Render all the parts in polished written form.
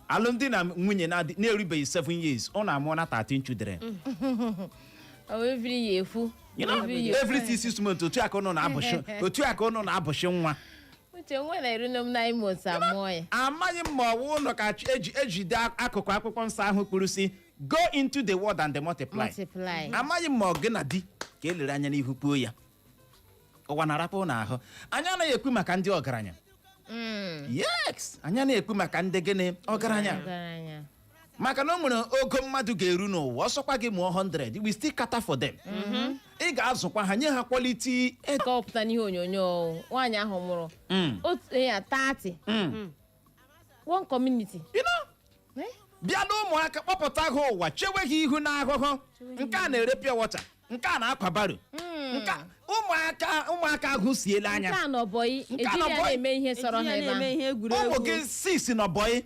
Alụmdi na nwunye na-erubeghị 7 years, ọ na-amụọ na 13 children. Ọ wee every ya ekwu. Every year. Every 6 months, otu aka ụnụ na-abụchi, otu aka ụnụ na-abụchi nwa. Uche, nwa na-eru m 9 months, amụọ ya. Amaghị m ma ọwụ ụlọ ka eji ejide akụkụ Akwụkwọ Nsọ ahụ kwuru si, "Go into the world and multiply." Multiply. Amaghị m ma ọ gị na di ka elere anya n'ihu kwuo ya. Ụwa na-arapụ ụnụ ahụ. Anyị anaghị ekwu maka ndị ọgaranya. Yes, anyị anaghị ekwu maka ndị gịnị? Ọgaranya. Ọgaranya. Maka na o nwere ogo mmadụ ga-eru n'ụwa, ọsọkwa gị mụọ 100, we still cater for them. Ị ga-azụkwa ha, nye ha quality. Ka ọ pụta n'ihe onyonyo, nwaanyị ahụ mụrụ otu ya 30, one community. Eh? Bịa na ụmụaka kpọpụta ha ụwa, chewe ha ihu n'ahụhụ. Nke a na-ere pure water, nke a na-akwa barrow, nke a- ụmụaka ụmụaka ahụ siela anya. Nke a nọbọyị. Nke a ejiri ya nọbọyị. na-eme ihe sọrọ Eji ha ya ebe na-eme ahụ. ihe egwuregwu. Ụmụ gị six nọbọyị,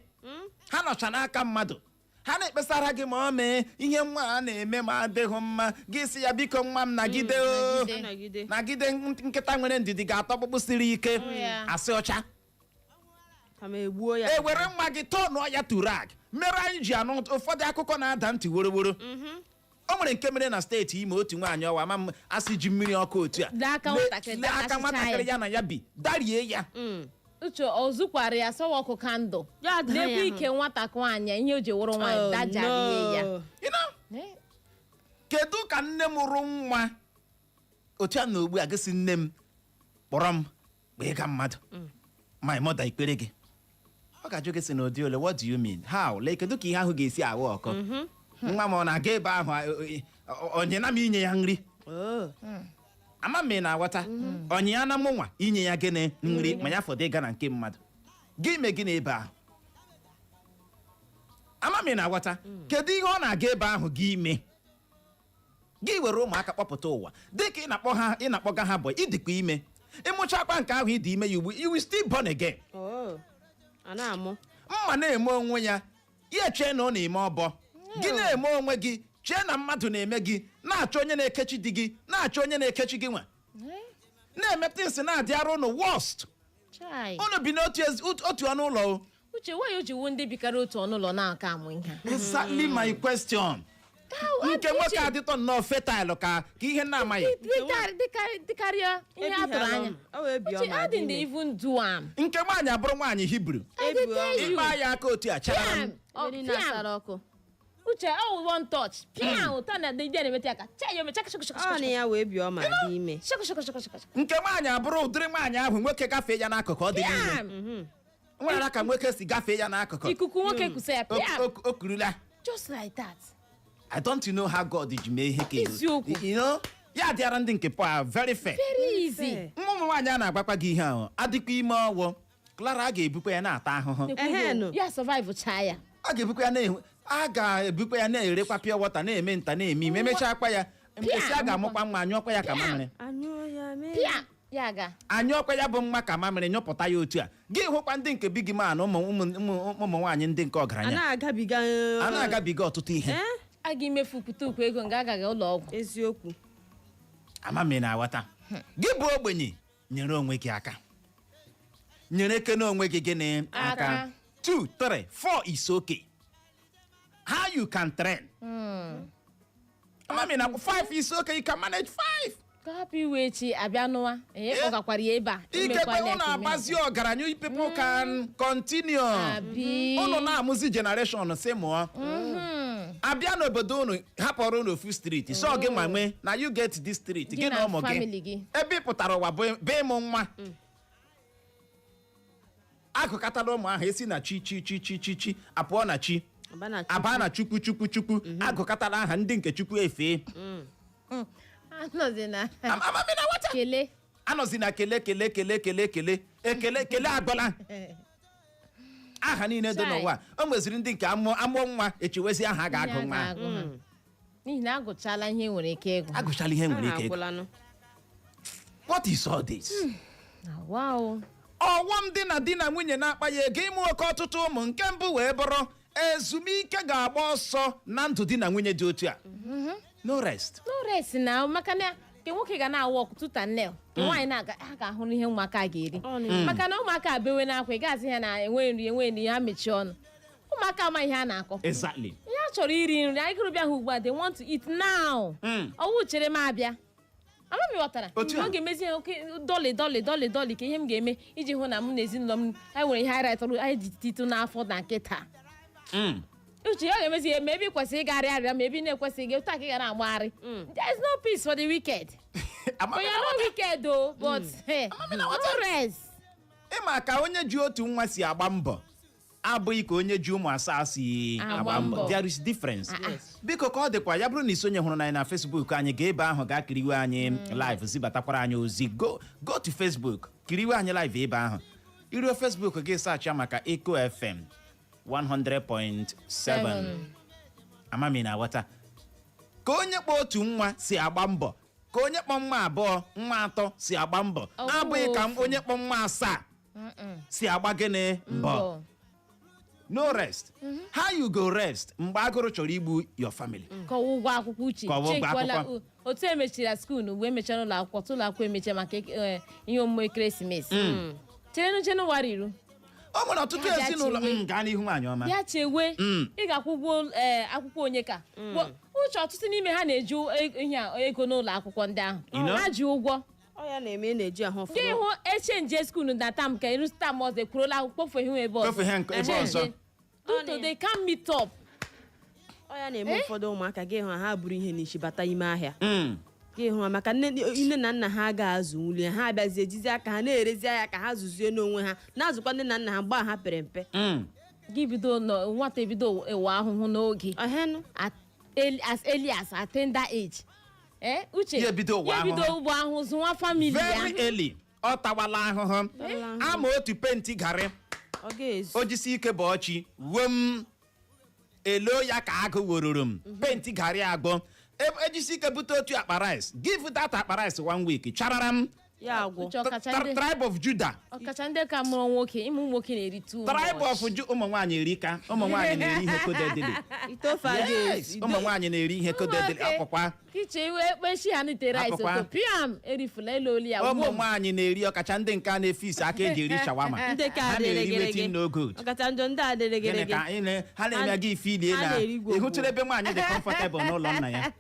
ha nọcha n'aka mmadụ. Ha na-ekpesara gị ma ọ mee ihe nwa a na-eme ma adịghị mma, gị sị ya, "Biko nwa m, nagide o." Nagide. Nagide. Nagide. Nkịta nwere ndidi ga-atọ ọkpụkpụ siri ike. Ya. Asị ọcha. Ka ma egbuo ya. E were nwa gị tọnụọ ya to rag. Mere anyị ji anụ ụfọdụ akụkọ na-ada ntị woroworo. O nwere nke mere na steeti Imo, otu nwaanyị ọwa ama m asị ji mmiri ọkụ otu a Lee aka nwatakịrị, lee aka dakasịcha nwatakịrị ya. ya na ya bi, darie ya. Uche, ọ zụkwara ya sọwa ọkụ candle. Ya daa ya Lekwa ahụ. ike nwata nwaanyị, ihe o ji wụrụ nwaanyị, Oh, dajarie ya. no. You know? Eh? Kedu ka nne mụrụ nwa otu a na ugbu a gịsị, "Nne m, kpọrọ m kpee mmadụ, my mother, ikpere gị"? Ọ ga-ajụ gị sị na ụdị ole? What do you mean? How? Lee, kedu ka ihe ahụ ga-esi aghọ ọkọ nwa m? Ọ na-aga ebe ahụ onye na m inye ya nri? Oh. Ama m ị na-aghọta. Onye ya na mụ nwa inye ya gịnị? Nri. Ma ya fọdụ ịga na nke mmadụ gị mee gịnị ebe ahụ? Ama m ị na-aghọta. Kedu ihe ọ na-aga ebe ahụ gị ime? Gị were ụmụaka kpọpụta ụwa, dịka ị na-akpọ ha, ị na-akpọga ha bụ ịdịkwa ime, ịmụchakwa nke ahụ ịdị ime ya ugbu, you will still born again. Oh. A na-amụ. Mma na-eme onwe ya, ya chee na ọ na-eme ọbọ. Gị na-eme onwe gị, chee na mmadụ na-eme gị, na-achọ onye na-ekechi di gị, na-achọ onye na-ekechi gị nwa. Eh? Na-eme things na-adịara unu worst. Chai. Unu bi n'otu otu ọnụ ụlọ o. Uche, nwaanyị o ji wu ndị bikara otu ọnụ ụlọ na-aka amụ ihe a? Exactly my question. Nke nwoke adịtọ nnọọ fertile ka ihe na-amaghị. Dịkarịa ihe a tụrụ anya. Ọ wee bi Uche, ọma how dị did they ime. even do am? Nke nwaanyị abụrụ nwaanyị Hibru. I dey tell you. Ịkpa ya aka otu a, chara. Piam. Oh, Mmiri piam. na-asara ọkụ. Uche, oh, one touch, piam, ụtọ na dị na-emete aka cha ya ome chaka chaka chaka. Ọ na Chaka ya wee bi ọma dị ime. chaka chaka chaka chaka. Nke nwaanyị abụrụ ụdịrị nwaanyị ahụ nwoke gafee ya n'akụkụ, ọ dị n'ime. Piam. Nwere ka nwoke si gafee ya n'akụkụ. Ikuku nwoke kusa ya, piam. O kurula. Just like that. I don't know how God ji mee ihe ka Eziokwu. Ya dịara ndị nke Paul very fair. Very easy. Fair. Ụmụ nwaanyị a na-agbakwa gị ihe ahụ adịkwa ime ọwụ Clara, a ga-ebukwa ya na-ata ahụhụ. Ehenụ. Ya survive chaa ya. A ga-ebukwa ya na-ehu, a ga-ebukwa ya na-erekwa pure water, na-eme nta, na-eme ime, emechaa kwa ya esi a ga-amụkwa nwa, anyụọkwa ya ka mamịrị. Anyụọ ya mee. Pịa ya ga. Anyụọkwa ya bụ nwa ka mamịrị, nyụpụta ya otu a. Gị hụkwa ndị nke big man, ụmụ ụmụ ụmụ ụmụ nwaanyị ndị nke A ọgaranya na-agabiga. A na-agabiga ọtụtụ ihe. Eh? A ga-emefu pụta ukwu ego nga agaghị ụlọ ọgwụ. Eziokwu. Ama m ị na-aghọta. Gị bụ ogbenye, nyere onwe gị aka, nyere ekene onwe gị gịnị? Aka. Aka. 2 3 4 is okay. How you can train? Ama m ị na 5 is okay. You can manage 5. Ka hapụ iwe echi abịa nụwa ee kpọgakwara ya ebe a. Ikekwe emekwala ya ụnụ ka ime. agbazi ọgaranya, you people can continue. Abi. Ụnụ na-amụzi generation si mụọ. Abịa n'obodo unu, hapụrụ unu ofu street, so gị ma nwee na you get this street. Gị gị na na ụmụ family gị gị. Ebe ị pụtara ụwa bụ ịmụ nwa. Agụkatala ụmụ ahụ, esi na chi chi chi chi chi chi apụọ na chi. Aba na Chukwu. Aba na Chukwu, Chukwu, Chukwu. Agụkatala aha ndị nke Chukwu efee. Anọzi na Amami na nwata. Kele. Anọzi na kele, kele, kele, kele, kele, ekele, kele agọla aha niile dị Chai. n'ụwa. O nweziri ndị nke amụọ amụọ nwa, echewezi aha a ga-agụ Ihe a nwa. ga-agụ ha. N'ihi na agụchala ihe nwere ike ịgụ. Agụchala ihe nwere Aha ike ịgụ. agwụlanụ. What is all this? Wow. Ọghọm dị na di na nwunye na-akpa ya ego ịmụ oke ọtụtụ ụmụ, nke mbụ wee bụrụ ezumike ga-agba ọsọ na ndụ di na nwunye dị otu a. No rest. No rest na, maka na nke nwoke ga na-awụ ọkụ tuta nel, nke nwaanyị na-aga, ha ga-ahụrụ ihe ụmụaka ga-eri. Ọ na- Maka na ụmụaka abewe n'akwa, ị gaghị ha na enwe nri, enwe nri, ha mechie ọnụ. Ụmụaka. Ụmụaka ama ihe a na-akọ. Ihe a chọrọ iri nri anyị gụrụ bịa ha ugbu a, they want to eat now. Ọwụ chere m abịa, ama m ghọtara. Otu a. Ọ ga-emezi ya oke dọlị dọlị dọlị dọlị ka ihe m ga-eme iji hụ na m na ezinụlọ m anyị nwere ihe anyị ratụrụ anyị ji titụ n'afọ na nkịta. Uche ya, ọ ga-emezi ya ma ebe ị kwesịrị ịgarị arịa, ma ebe ị na-ekwesịghị, otu a ka ị ga na-agbagharị. There is no peace for the wicked. But you are not wicked o, but hey, no rest. Ịma ka onye ji otu nwa si agba mbọ abụghị ka onye ji ụmụ 7 si agba agba mbọ. mbọ. There is difference. Yes. Biko, ka ọ dịkwa ya bụrụ na isonye hụrụ anyị na Facebook anyị, gaa ebe ahụ gaa kiriwe anyị live, zibatakwara anyị ozi. Go to Facebook, kiriwe anyị live ebe ahụ. Iruo Facebook gị, search maka Eco FM 100.7. Amami na aghọta ka onye kpọ otu nwa si agba mbọ, ka onye kpọ nwa abụọ, nwa atọ si agba mbọ Ọ bụghị abụghị ka ofu. onye kpọ nwa 7 si agba gịnị mbọ. Mbọ. No rest. How you go rest mgbe agụrụ chọrọ igbu your family? Kọwa ụgwọ akwụkwọ, uche. Kọwa ụgwọ Chekwala akwụkwọ. Otu emechiri school ugbu emechara ụlọ akwụkwọ tụ ụlọ akwụkwọ emecha maka ihe omume ekeresimesi cherenu Jenụwarị iru. O nwere ọtụtụ Ya bịa ezinụlọ chewe. Gaa n'ihu, nwaanyị ọma. Bịa chewe, ị ga-akwụ ụgwọ akwụkwọ onye ka uche. Ọtụtụ n'ime ha na-eji ihe a, ego n'ụlọ akwụkwọ ndị ahụ. You know? Ha ji ụgwọ. Ọ ya na-eme ị na-eji ahụ gị ụfọdụ hụ echange school na term ka eru term ọzọ, ekwurola akwụkwọ kpofu ihu ebe ọzọ. Kpofu ihe ebe ọzọ. Echange. Due to they can't meet up. Ọ ya na-eme ụfọdụ ụmụaka gị hụ ha buru ihe n'isi bata ime ahịa. Gị hụ ha maka nne na nna ha ga-azụ nwuli ha, abịazie ejizi aka ha na-erezi ahịa ka ha zụzie n'onwe ha, na-azụkwa nne na nna ha mgbe ha pere mpe. Gị bido nwata ebido ịwa ahụhụ n'oge ọhenụ as early as at tender age, eh, uche. Ya ebido ụwa Ya ebido ahụhụ. ụgbọ ahụhụ zụwa family ya. Very early, ọ tawala ahụhụ. Tawala ahụhụ. Ama otu penti garị ọ ga-ezu. O jisi ike bụ ọchị wem elo ya ka agụ wororo m penti garị agbọ. Ejisi ike bute otu akpa rice, give that akpa rice one week, charara m. Ya agwụ. Uche, ọkacha ndị Tribe of Judah. Ọkacha ndị ka mụrụ nwoke, ịmụ nwoke na-eri too Tribe much. of Judah. Ụmụ nwaanyị erika, ụmụ nwaanyị na-eri ihe kodedili. Ite ofe a Yes, ga-ezu. ụmụ nwaanyị na-eri ihe kodedili. Ụmụnwoke, Akwụkwa. Kiche iwe ekpechi ha nite rice. Akwụkwa. Oto piam erifula elu oli ya Ụmụ gwom. nwaanyị na-eri, ọkacha ndị nke a na-efe isi aka eji eri shawarma. Ndị ka Ha adịrị na-eri gịrịgị. wetin no good. Ọkacha njọ ndị adịrị Gịnị gịrịgị. ka ị ha na-eme gị ifilie Ha na na-eri gwogwo. ị hụtụrụ ebe nwaanyị dị comfortable n'ụlọ nna ya,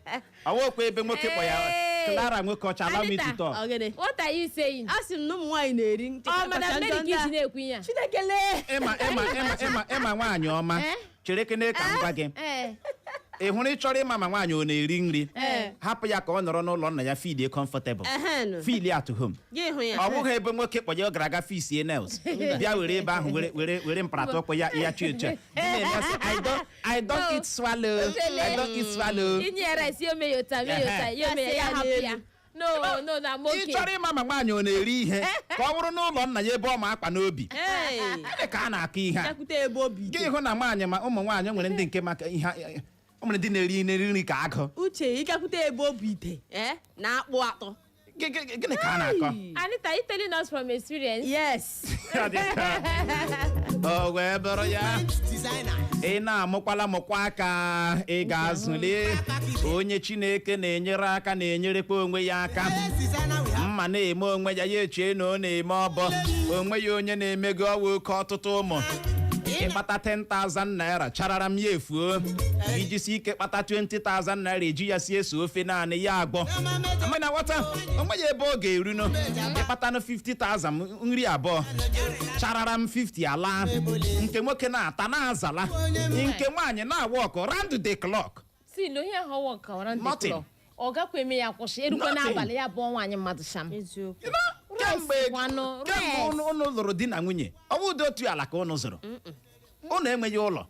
ọwụkwa ebe nwoke kpọ ya. Hey! Clara nwoke ọcha, allow me to Anita. talk. Ọ gịnị? What are you saying? A sị m na ụmụ nwaanyị na-eri Ọ ọkacha Madam njọ Mary ka ndị a. iji na-ekwu ihe a? Chineke lee. Ịma, ịma, ịma, ịma, ịma, nwaanyị ọma. Eh? Chere kene ka m gwa gị. Ị hụrụ, ị chọrọ ịma ma nwaanyị ọ na-eri nri, hapụ ya ka ọ nọrọ n'ụlọ nna ya, feel comfortable, Ehenụ. feel at home. Gị hụ ya. Ọ bụghị ebe nwoke kpọnye ọ gara aga fisie nails, bịa were ebe ahụ were mkparata ụkwụ ya ya chi oche. Gị na-eme sị, I don't No. eat swallow. I don't eat swallow." Inye ya rice, ya ome ya ụta, mee ya ụta, ya ome ya, ya hapụ ya. No, no, na Ị nwoke. chọrọ ịma ma nwaanyị ọ na-eri ihe, ka ọ bụrụ n'ụlọ nna ya ebe ọ ma akpa n'obi. Hey! Gịnị ka a na-akọ ihe a? Bịakwute ebe obi Gị hụ na nwaanyị ma ụmụ nwaanyị nwere ndị nke maka ihe o nwere ndị na-eri nri ka agụ. Uche, ịgakwute ebe obi ite na akpụ atọ. Gịnị ka a na-akọ? Anita, you telling us from experience? Yes. O wee bụrụ ya, ị na-amụkwala mụkwa aka ị ga-azụli onye Chineke na-enyere aka, na-enyerekwa onwe ya aka. Mma na-eme onwe ya, ya echie na ọ na-eme ọbọ onwe ya. Onye na-emego ọwa oke ọtụtụ ụmụ, ịkpata 10,000 naira, charara m ya efuo. Ijisi ike kpata 20,000 naira, eji ya sie so ofe naanị ya agbọ. Amana nwata onwe ya ebe ọ ga-eruno. Ịkpatanụ 50,000, nri abụọ, charara m 50 ala. Nke nwoke na-ata na-azala, nke nwaanyị na-awa ọkụ round the clock. Si na onye ahụ ọwọ ka ọra ndị Nothing. klọb ọ gakwa eme ya kwụsị erukwa Nothing. n'abalị ya abụọ nwaanyị mmadụ sham. Eziokwu. You know, kemgbe kwanụ, kemgbe rest. unu lụrụ di na nwunye, ọ bụ ụdị otu ala ka unu zụrụ, unu enweghị ụlọ,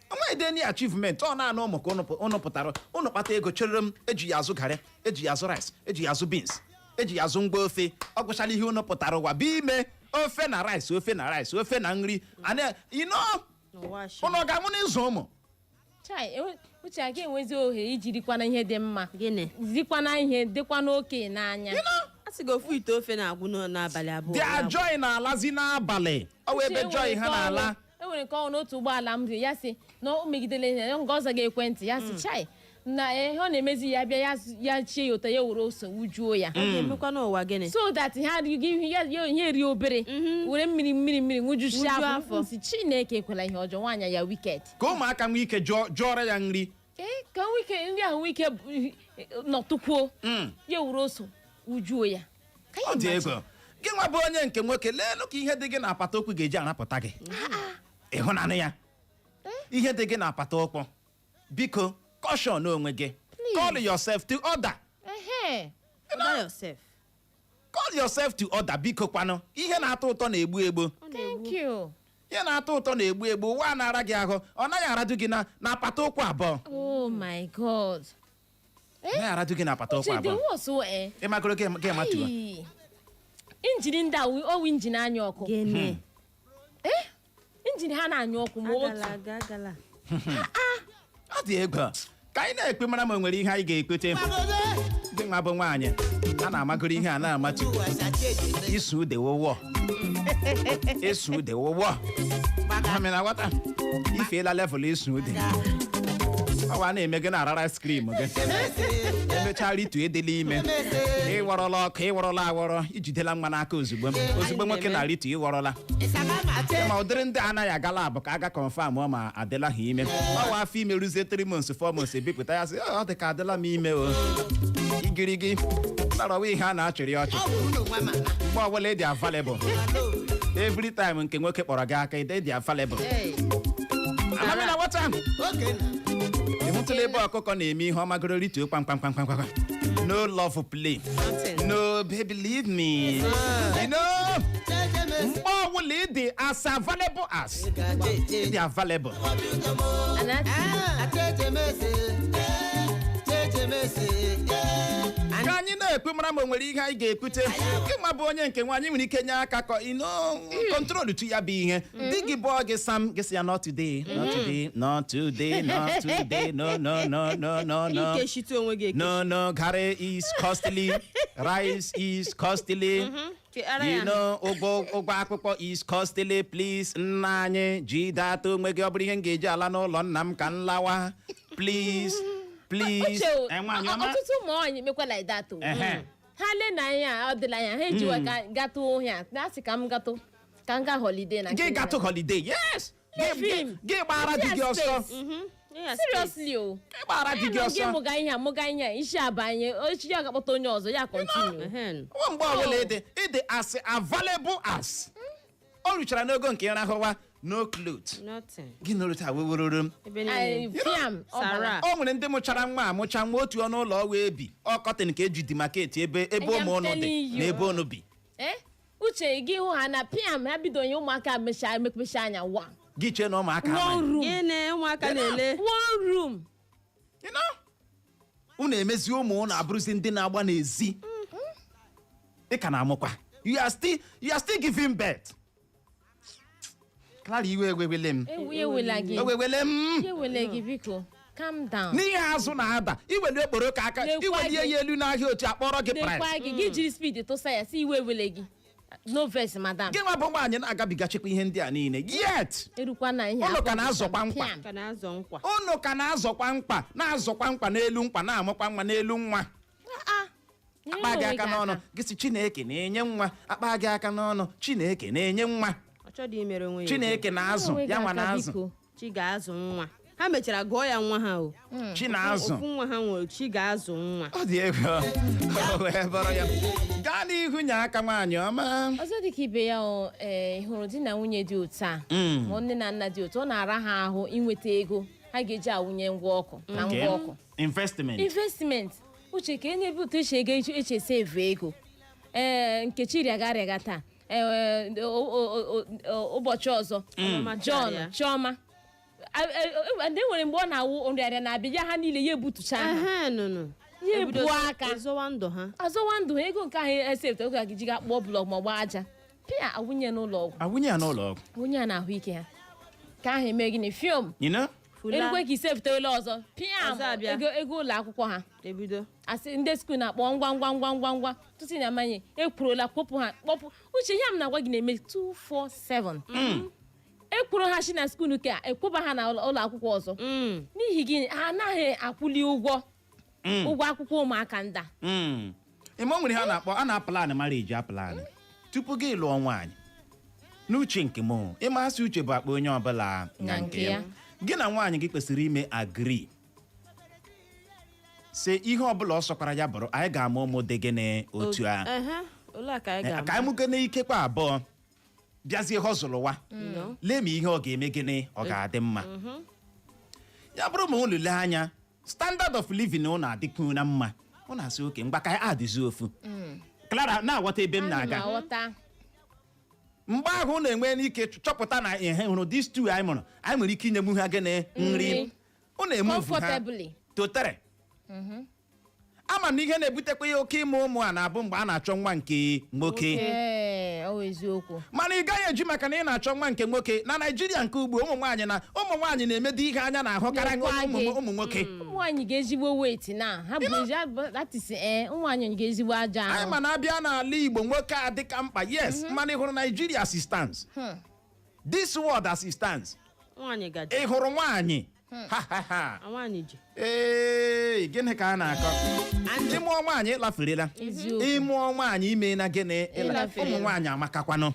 onweghị dị any achievement. Ọ naanị ụmụ ka unu pụtara, unu kpata ego chere m, eji ya azụ garị, eji ya azụ rice, eji ya azụ beans, eji ya azụ ngwa ofe. Ọ gwụchala ihe unu pụtara ụwa bụ ime ofe na rice, ofe na rice, ofe na nri. Ana you know N'ụwa shi. Unu ọ ga-anwụ n'ịzụ ụmụ? Chai, uche aga enwezi ohere iji rikwana ihe dị mma. Gịnị? Rikwana ihe dịkwa n'oke n'anya. A sị gị ofu ite ofe na-agwụ n'abalị 2. Dia joy na-alazi n'abalị, ọ wụ ebe Uche, joy ha na-ala. Enwere nke ọnwụ n'otu ụgbọala m dị, ya sị na o megidere ihe ya nga ọzọ ga ekwentị ya sị chai. Na ihe ọ na-emezi, ya bịa, ya ya chie ya ụtọ, ya were ose wujuo ya. Ọ ga-emekwa n'ụwa gịnị? So that ha adịghị ya ya ihe rie obere, were mmiri mmiri mmiri ṅụjusie Ṅụjuo afọ. afọ. Nsị Chineke ekwela ihe ọjọọ, nwaanyị ya wicked. Ka ụmụaka nwee ike jụọrọ ya nri. Ee, ka nwee ike nri ahụ nwee ike nọtụkwuo. Ya were ose wujuo ya. Ka Ọ dị imagine? ego. Gị nwa bụ onye nke nwoke, leelu ka ihe dị gị na-apata okwu ga-eji arapụta gị ịhụnanụ ya. Ihe dị gị na-apata ụkwụ, biko caution onwe gị. Call yourself to order. Order yourself. Call yourself to order, biko kwanụ. Ihe na-atọ ụtọ na-egbu egbu. Ọ na-egbu. Thank you. Ihe na-atọ ụtọ na-egbu egbu. Ụwa a na-ara gị ahụ, ọ naghị aradu gị na na-apata ụkwụ abụọ. Oh my God. Ọ naghị aradu gị na apata ụkwụ Uche, the abụọ. worst eh. Ịmagoro gị gị matuo. Ai. Injin ndị a ọwụ injin anya ọkụ. Gịnị? Injin ha na-anya ọkụ ma Agala otu. aga agala. Ọ dị egwu. Ka anyị na-ekpe mara ma o nwere ihe anyị ga-ekpete. Gị nwa bụ nwaanyị a na-amagoro ihe a na-amatu isu ude wụwọ, isu ude wụwọ. Amị na ghọta ifeela level isu ude ọwa na-eme gị na-arara ice cream gị, emechaa ritu edela ime, ịwọrọla ọkụ, ịwọrọla awọrọ, ijidela nwa n'aka ozugbo ozugbo. Nwoke na ritu ịwọrọla ma ụdịrị ndị anaghị aga lab ka aga confirm ọ ma adịla ha ime. Ọwa afọ ime ruzie 3 months, 4 months, ebipụta ya sị, "Ọ dị ka adịla m ime o." Igirigi narọwa ihe a na-achịrị ọchị. Mgbe ọbụla ị dị available, every time nke nwoke kpọrọ gị aka, ị dị available. Amami na nwata ị hụtụla ebe ọkụkọ na-eme ihe ọmagoro rituo kpam kpam kpam kpam kpam. No love play. Nothing. No baby, leave me, you know. Mgbe ọbụla ị dị as available as ị dị available. And Ka anyị na-ekwe mara ma o nwere ihe anyị ga-ekwute. Gị ma bụ onye nke nwaanyị nwere ike nye aka ka ino control tu ya bụ ihe di gị bụọ gị sam gị sị ya, "Not today, not today, not today, not today, no, no, no, no, no, no." Ikechite onwe gị ekechi. No, no, garri is costly, rice is costly. Ke ara You ya. know, ụgwọ akwụkwọ is costly. Please, nna anyị, jide ata onwe gị. Ọ bụrụ ihe m ga-eji ala n'ụlọ nna m ka m lawa, please, please. Uche o, Eh, nwaanyị ọma. ọtụtụ ụmụ nwaanyị emekwa like that o. Ha lee na anya ọ dịla anya ha ejiwa ka gatụ ohia na-asị ka m gatụ, ka m gaa holiday na Gị nke gatụ holiday, yes. Leave him. Gị gbara di gị ọsọ. Space. Nye ya space. Seriously o. Gị gbara di gị Gị ọsọ. mụga ihe a, mụga ihe a, isi abanye echi, ya ga-akpọta onye ọzọ, ya continue. Nwa mgbe ọbụla ịdị as available as o ruchara n'ogo nke ịrahụwa, no cloth. Nothing. Gị nụrụ taa weweroro. Ebe niile. Ai, fiam ọ bara. Sara. O nwere ndị mụchara nwa amụcha nwa otu ọnụ ụlọ ọwa ebi ọ curtain ka eji demarcate ebe I am ụmụ ụnụ dị telling you. na ebe ụnụ bi. Eh? Uche, gị hụ ha na piam ha bido nye ụmụaka mechaa emekpecha anya wa. Gị chee na ụmụaka One amaghị. room. Gịnị ụmụaka na-ele? One room. You know? Unu emezi ụmụ ụnụ abụrụzi ndị na-agba n'ezi. Ị ka na-amụkwa, you are still giving birth. Clara, iwe ewewele m. Ewu ewela gị. Ewewele m. Ewele gị, biko calm down. N'ihe azụ na-ada iweli okporoko aka Lekwa iwelie gị. ya elu n'ahịa otu akpọrọ gị Lekwa price. gị, gị jiri speed tụsa ya si iwe ewele gị, no vex, madam. Gị nwa bụ nwaanyị na-agabigachikwa ihe ndị a niile yet Erukwa na ihe Ụnụ ka na-azọkwa nkwa. Piam. Ka na-azọ nkwa. Unu ka na-azọkwa mkpa, na-azọkwa mkpa n'elu mkpa, na-amụkwa nwa n'elu nwa. Ah, nyere Akpa gị onwe aka n'ọnụ, gị sị Chineke na-enye nwa. Akpa gị aka n'ọnụ, Chineke na-enye nwa. Ọ chọdị imere onwe ya. Chineke na-azụ Nyere onwe gị ya nwa aka, na-azụ. biko. Chi ga-azụ nwa. Ha mechara gụọ ya nwa ha o. Chi na-azụ. Ofu nwa ha nwere, chi ga-azụ nwa. Ọ dị egwu. O wee bụrụ ya, gaa n'ihu nye aka, nwaanyị ọma. Ọzọ dị ka ibe ya o, ee, ị hụrụ di na nwunye dị otu a, ma nne na nna dị otu ọ na-ara ha ahụ inweta ego ha ga-eji awụnye ngwa ọkụ na ngwa ọkụ. Investment. Investment. Uche, ka enye ebe ụtọ eche ego eche save ego. Ee, Nkechi rịaga rịaga taa, ee, ụbọchị ọzọ John Ya. Chioma. Ndị nwere mgbe ọ na-awụ nrịarịa na-abịa ya, ha niile ya ebutucha ha. Ehe, nụnụ. Ya Ebido ebuo aka. Ịzọwa ndụ ha. Azọwa ndụ ha. Ego nke ahụ esepụta oge ga-eji ga kpụọ block ma ọ gbaa aja pịa awụnye n'ụlọ ọgwụ. Awụnye ya n'ụlọ ọgwụ. Awụnye ya n'ahụike ha, ka ahụ eme gịnị fiom. You know? Fula. Erukwe ka isepụtawela ọzọ, pịa. Ọzọ abịa. Ego ụlọ akwụkwọ ha. Ebido. Asị ndị school na-akpọ ngwa ngwa ngwa ngwa ngwa tutu na amanye ekwurola kpọpụ ha kpọpụ. Uche, ya m na-agwa gị na-eme 247. Ekwuru ha si na school ka ekwuba ha na ụlọ akwụkwọ ọzọ. N'ihi gịnị? Ha anaghị akwụli ụgwọ akwụkwọ ụmụaka ndị a. Ime o nwere ihe a na-akpọ a na-aplan marriage, aplan tupu gị lụọ nwaanyị. N'uche nke m, ịmasị uche bụ akpa onye ọbụla na na nke nke ya. ya. Gị na nwaanyị gị kwesịrị ime agree si ihe ọbụla ọ sọkwara ya bụrụ, anyị ga-ama ụmụ dị gịnị otu a. Ehe, olee a ka anyị ka ga-ama? anyị mụgene ikekwe abụọ bịazie họzụlụwa. No. Lee ma ihe ọ ga-eme gịnị, ọ ga-adị mma. Ya bụrụ ma unu lee anya, standard of living unu adịkwu na mma, unu asị oke mgba ka anyị adịzi ofu. Clara, na-aghọta ebe m Ana m na-aga? aghọta. Mgbe ahụ unu enwee n'ike chọpụta na ihe hụrụ these two anyị mụrụ, anyị nwere ike inye ha gịnị? Nri. Nri. Unu emove ha comfortably. totere. Ama m na ihe na-ebutekwa ya oke ịmụ ụmụ a na-abụ mgbe a na-achọ nwa nke nwoke. Ee, ọ bụ eziokwu. Mana ị gaghị eji maka na ị na-achọ nwa nke nwoke. Na Naijiria nke ugbu, ụmụ nwaanyị na-emedo ihe anya na-ahụ karịa Lekwa ụmụ gị. ụmụ nwoke. Ụmụ nwaanyị ga-ezigbo weight na ha bụ ezi, that is, ee, ụmụ nwaanyị ga-ezigbo aja Anyị ahụ. ma na abịa n'ala Igbo, nwoke a dịka mkpa, yes, mana ị hụrụ Naijiria assistance, this word assistance, Nwaanyị gaji. ị hụrụ nwaanyị, ha ha ha. Nwaanyị ji. Ee, gịnị ka a na-akọ? Ịmụọ nwaanyị, ịlaferela. Eziokwu. Ịmụọ nwaanyị, ime na gịnị? Ịlaferela. Ụmụ nwaanyị amakakwanụ,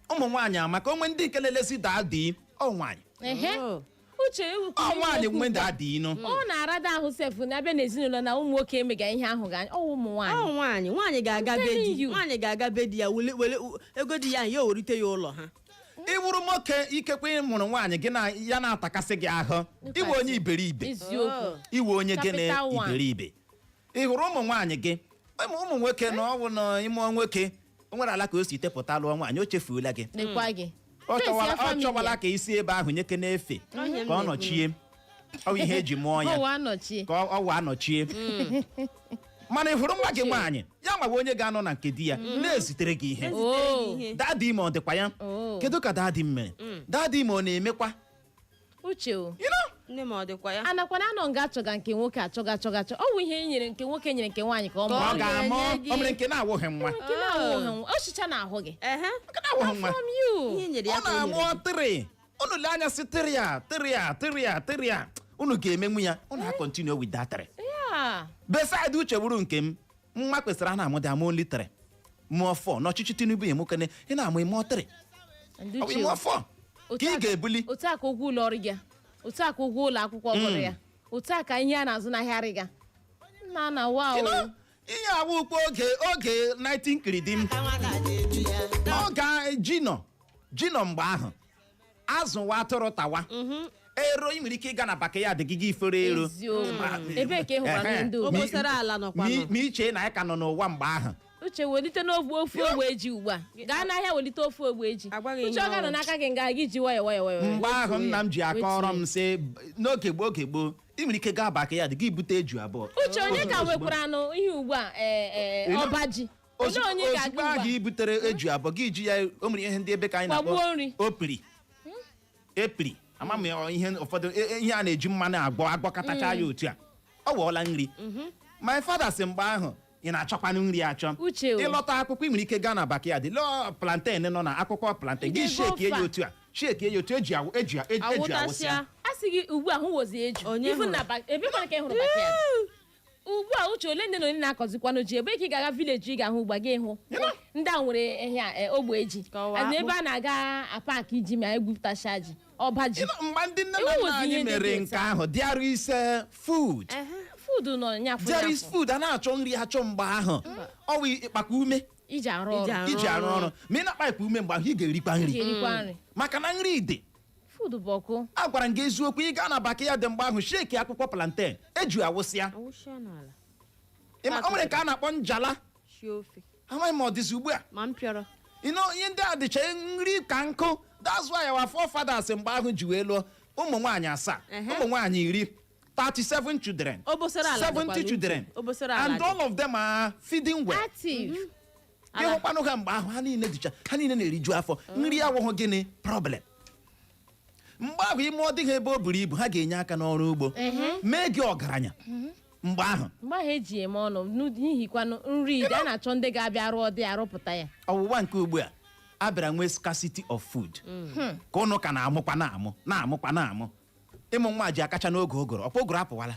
ụmụ nwaanyị amaka. Onwe ndị nke lelesi daddy ọ nwaanyị. Ehe. Oh. Uche, Ọ nwaanyị nwe daddy nụ. Ọ na-arada ahụ sef na-abịa n'ezinụlọ na ụmụ nwoke emega ihe ahụ ga ọ ụmụ nwaanyị. Ọ nwaanyị, nwaanyị ga-aga be Telling di. you. Nwaanyị ga-aga be di ya wele wele ego di ya, ya owerite ya ụlọ ha. Ịwụrụ nwoke, ikekwe ị mụrụ nwaanyị, gị na ya na-atakasị gị ahụ, iwe onye iberibe. Eziokwu. Iwe onye gịnị? Capital one. Iberibe. Ị hụrụ ụmụ nwaanyị gị, ụmụ nwoke na ọwụ na ịmụọ nwoke, o nwere ala ka o si tepụta lụọ nwaanyị, o chefuola gị. Lekwa gị. Ọ Face chọwala ya ọ family. chọwala ka isi ebe ahụ nyeke n'efe Onye m ka ọ na-ekwu. nọchie. Ọ bụ ihe eji mụọ ya. Ọwa anọchie. Ka ọ wa anọchie. Mana ị hụrụ nwa gị nwaanyị, ya nwawa onye ga-anọ na nke di ya na-ezitere gị ihe. Oh. Ihe. Daddy, ma ọ dịkwa ya? Oh. Kedu ka daddy m mere? Daddy, ma ọ na-emekwa? Uche o. You know? Nne, ma ọ dịkwa ya? Anakwana anọ nga achọga nke nwoke, achọga achọga achọ. Ọ bụ ihe e nyere nke nwoke, nyere nke nwaanyị ka ọ Ọ mụọ. ga-amụ. Ga-enye gị. O mere nke na-awụghị nwa. Nke na-ahụ ha, ọchịcha na-ahụ gị. Ehe. Nke na-awụghị nwa. From you. Ihe nyere ya Ọ ka o nyere. na-amụọ three. Unu lee anya sị three a, three a, three a, three a, unu ga-emenwu ya, unu ha continue with that three. Beside, uche bụrụ nke m, nwa kwesịrị a na-amụ dị amụ only three, mụọ four. N'ọchịchị Tinubu, emokene ị na-amụ, ịmụọ three. Ndị Ọ bụ uche ịmụọ o. four ka ị ga-ebuli. Otu a ka ụgwọ ụlọ ọrụ gị, otu a ka ụgwọ ụlọ akwụkwọ ọhụrụ ya, otu a ka ihe a na-azụ n'ahịa rịga nna na wa You know, o. Ihe awụkwa oge 19 kiridim oge ji nọ, ji nọ mgbe ahụ, azụwa atụrụ tawa ero. Ị nwere ike ịga na backyard gị gị ifere ero. Eziokwu. Ebee ka ị hụkwara Ehe. ndị obodo? Obosara ala nọkwa nọ. Ma iche na anyị ka nọ n'ụwa mgbe ahụ. Uche, welite n'ofu ofu ogbe ji ugbu a, gaa n'ahịa welite ofu ogbe ji. Agwaghị Uche, ihe ọ ga-anọ ọ. n'aka gị nga gị ji nwayọ nwayọ nwayọ. Mgbe ahụ nna m ji akọrọ m Wetuo. sị n'oge gboo, oge gboo, ị nwere ike gaa backyard gị bute eju abụọ. Uche, onye ka nwekwara anụ ihe ugbu a? Ee, ee, ọba ji. Olee onye ozugbo ga-aga ugbu ahụ a i butere eju abụọ gị ji ya, o nwere ihe ndị ebe ka anyị na-akpọ Kwagbuo nri. Opiri epiri, ama m ihe ụfọdụ ihe a na-eji mmanụ agbọ agbọkọtacha ya otu a, ọ wụọla nri. My father sị mgbe ahụ, ị na-achọkwanụ nri achọ? Uche o. Ịlọta akwụkwọ, ị nwere ike gaa na backyard lụọ plantain nọ na akwụkwọ plantain gị, Ị ga-ego shekie ya ofe a. otu a, shekie ya otu eji awụsịa. Awụtasịa. A sị gị ugbu a hụ wozi eju. Onye Even hụrụ? na ebe kwana ka ị hụrụ backyard ugbu a? Uche, ole ndị na onye na-akọzikwanụ ji? Ebe ka ị ga-aga village ị ga-ahụ ugbu a gị hụ ndị a nwere ihe a, ogbe ji? Ka ọwa As in, akpụ. ebe a na-aga apaki ji ma egwupụtacha ji, ọba ji. You know, mgbe ndị nne na nna Enweghị anyị ihe ndị mere dị nke otu a. ahụ, there is food. Food nọ nyafụ There is nyafụ. food. A na-achọ nri achọ mgbe ahụ. Ọwụ ịkpakọ ume Iji arụ Iji ọrụ. arụ iji arụ ọrụ. Ma ị na-akpa ikpa ume mgbe ahụ, ị ga-erikwa Iji nri erikwa nri. Maka na nri dị. Food bụ ọkụ. A gwara m gị eziokwu, ị gaa na backyard mgbe ahụ, shake akwụkwọ plantain, eju awụsịa. Awụsịa n'ala. O nwere nke a na-akpọ njala. Shie ofe. Amaghị m ọ dịzi ugbu a. Ma m pịọrọ. You know, ihe ndị a dịcha, nri ka nkụ. That's why our forefathers mgbe ahụ ji wee lụọ ụmụ nwaanyị asaa, ụmụ nwaanyị 10, 37 children, Obosara ala 70 dịkwa n'uche. children, Obosara ala and dị. all of them are feeding well. Active. Gị hụkwanụ ha mgbe ahụ, ha niile dịcha, ha niile na-eriju afọ. Nri awụghị gịnị problem mgbe ahụ. Ime ọ dịghị ebe o buru ibu, ha ga-enye aka n'ọrụ ugbo mee gị ọgaranya mgbe ahụ. Mgbe ahụ eji eme ọnụ n'ihikwanụ nri ide a na-achọ ndị ga-abịa rụọ dị arụpụta ya. Ọwụwa nke ugbu a. A bịara nwee scarcity of food, ka ụnụ ka na-amụkwa, na-amụ, na-amụkwa, na-amụ. Ịmụ nwa ji akacha n'oge ụgụrụ. Ọkwa ụgụrụ apụwala,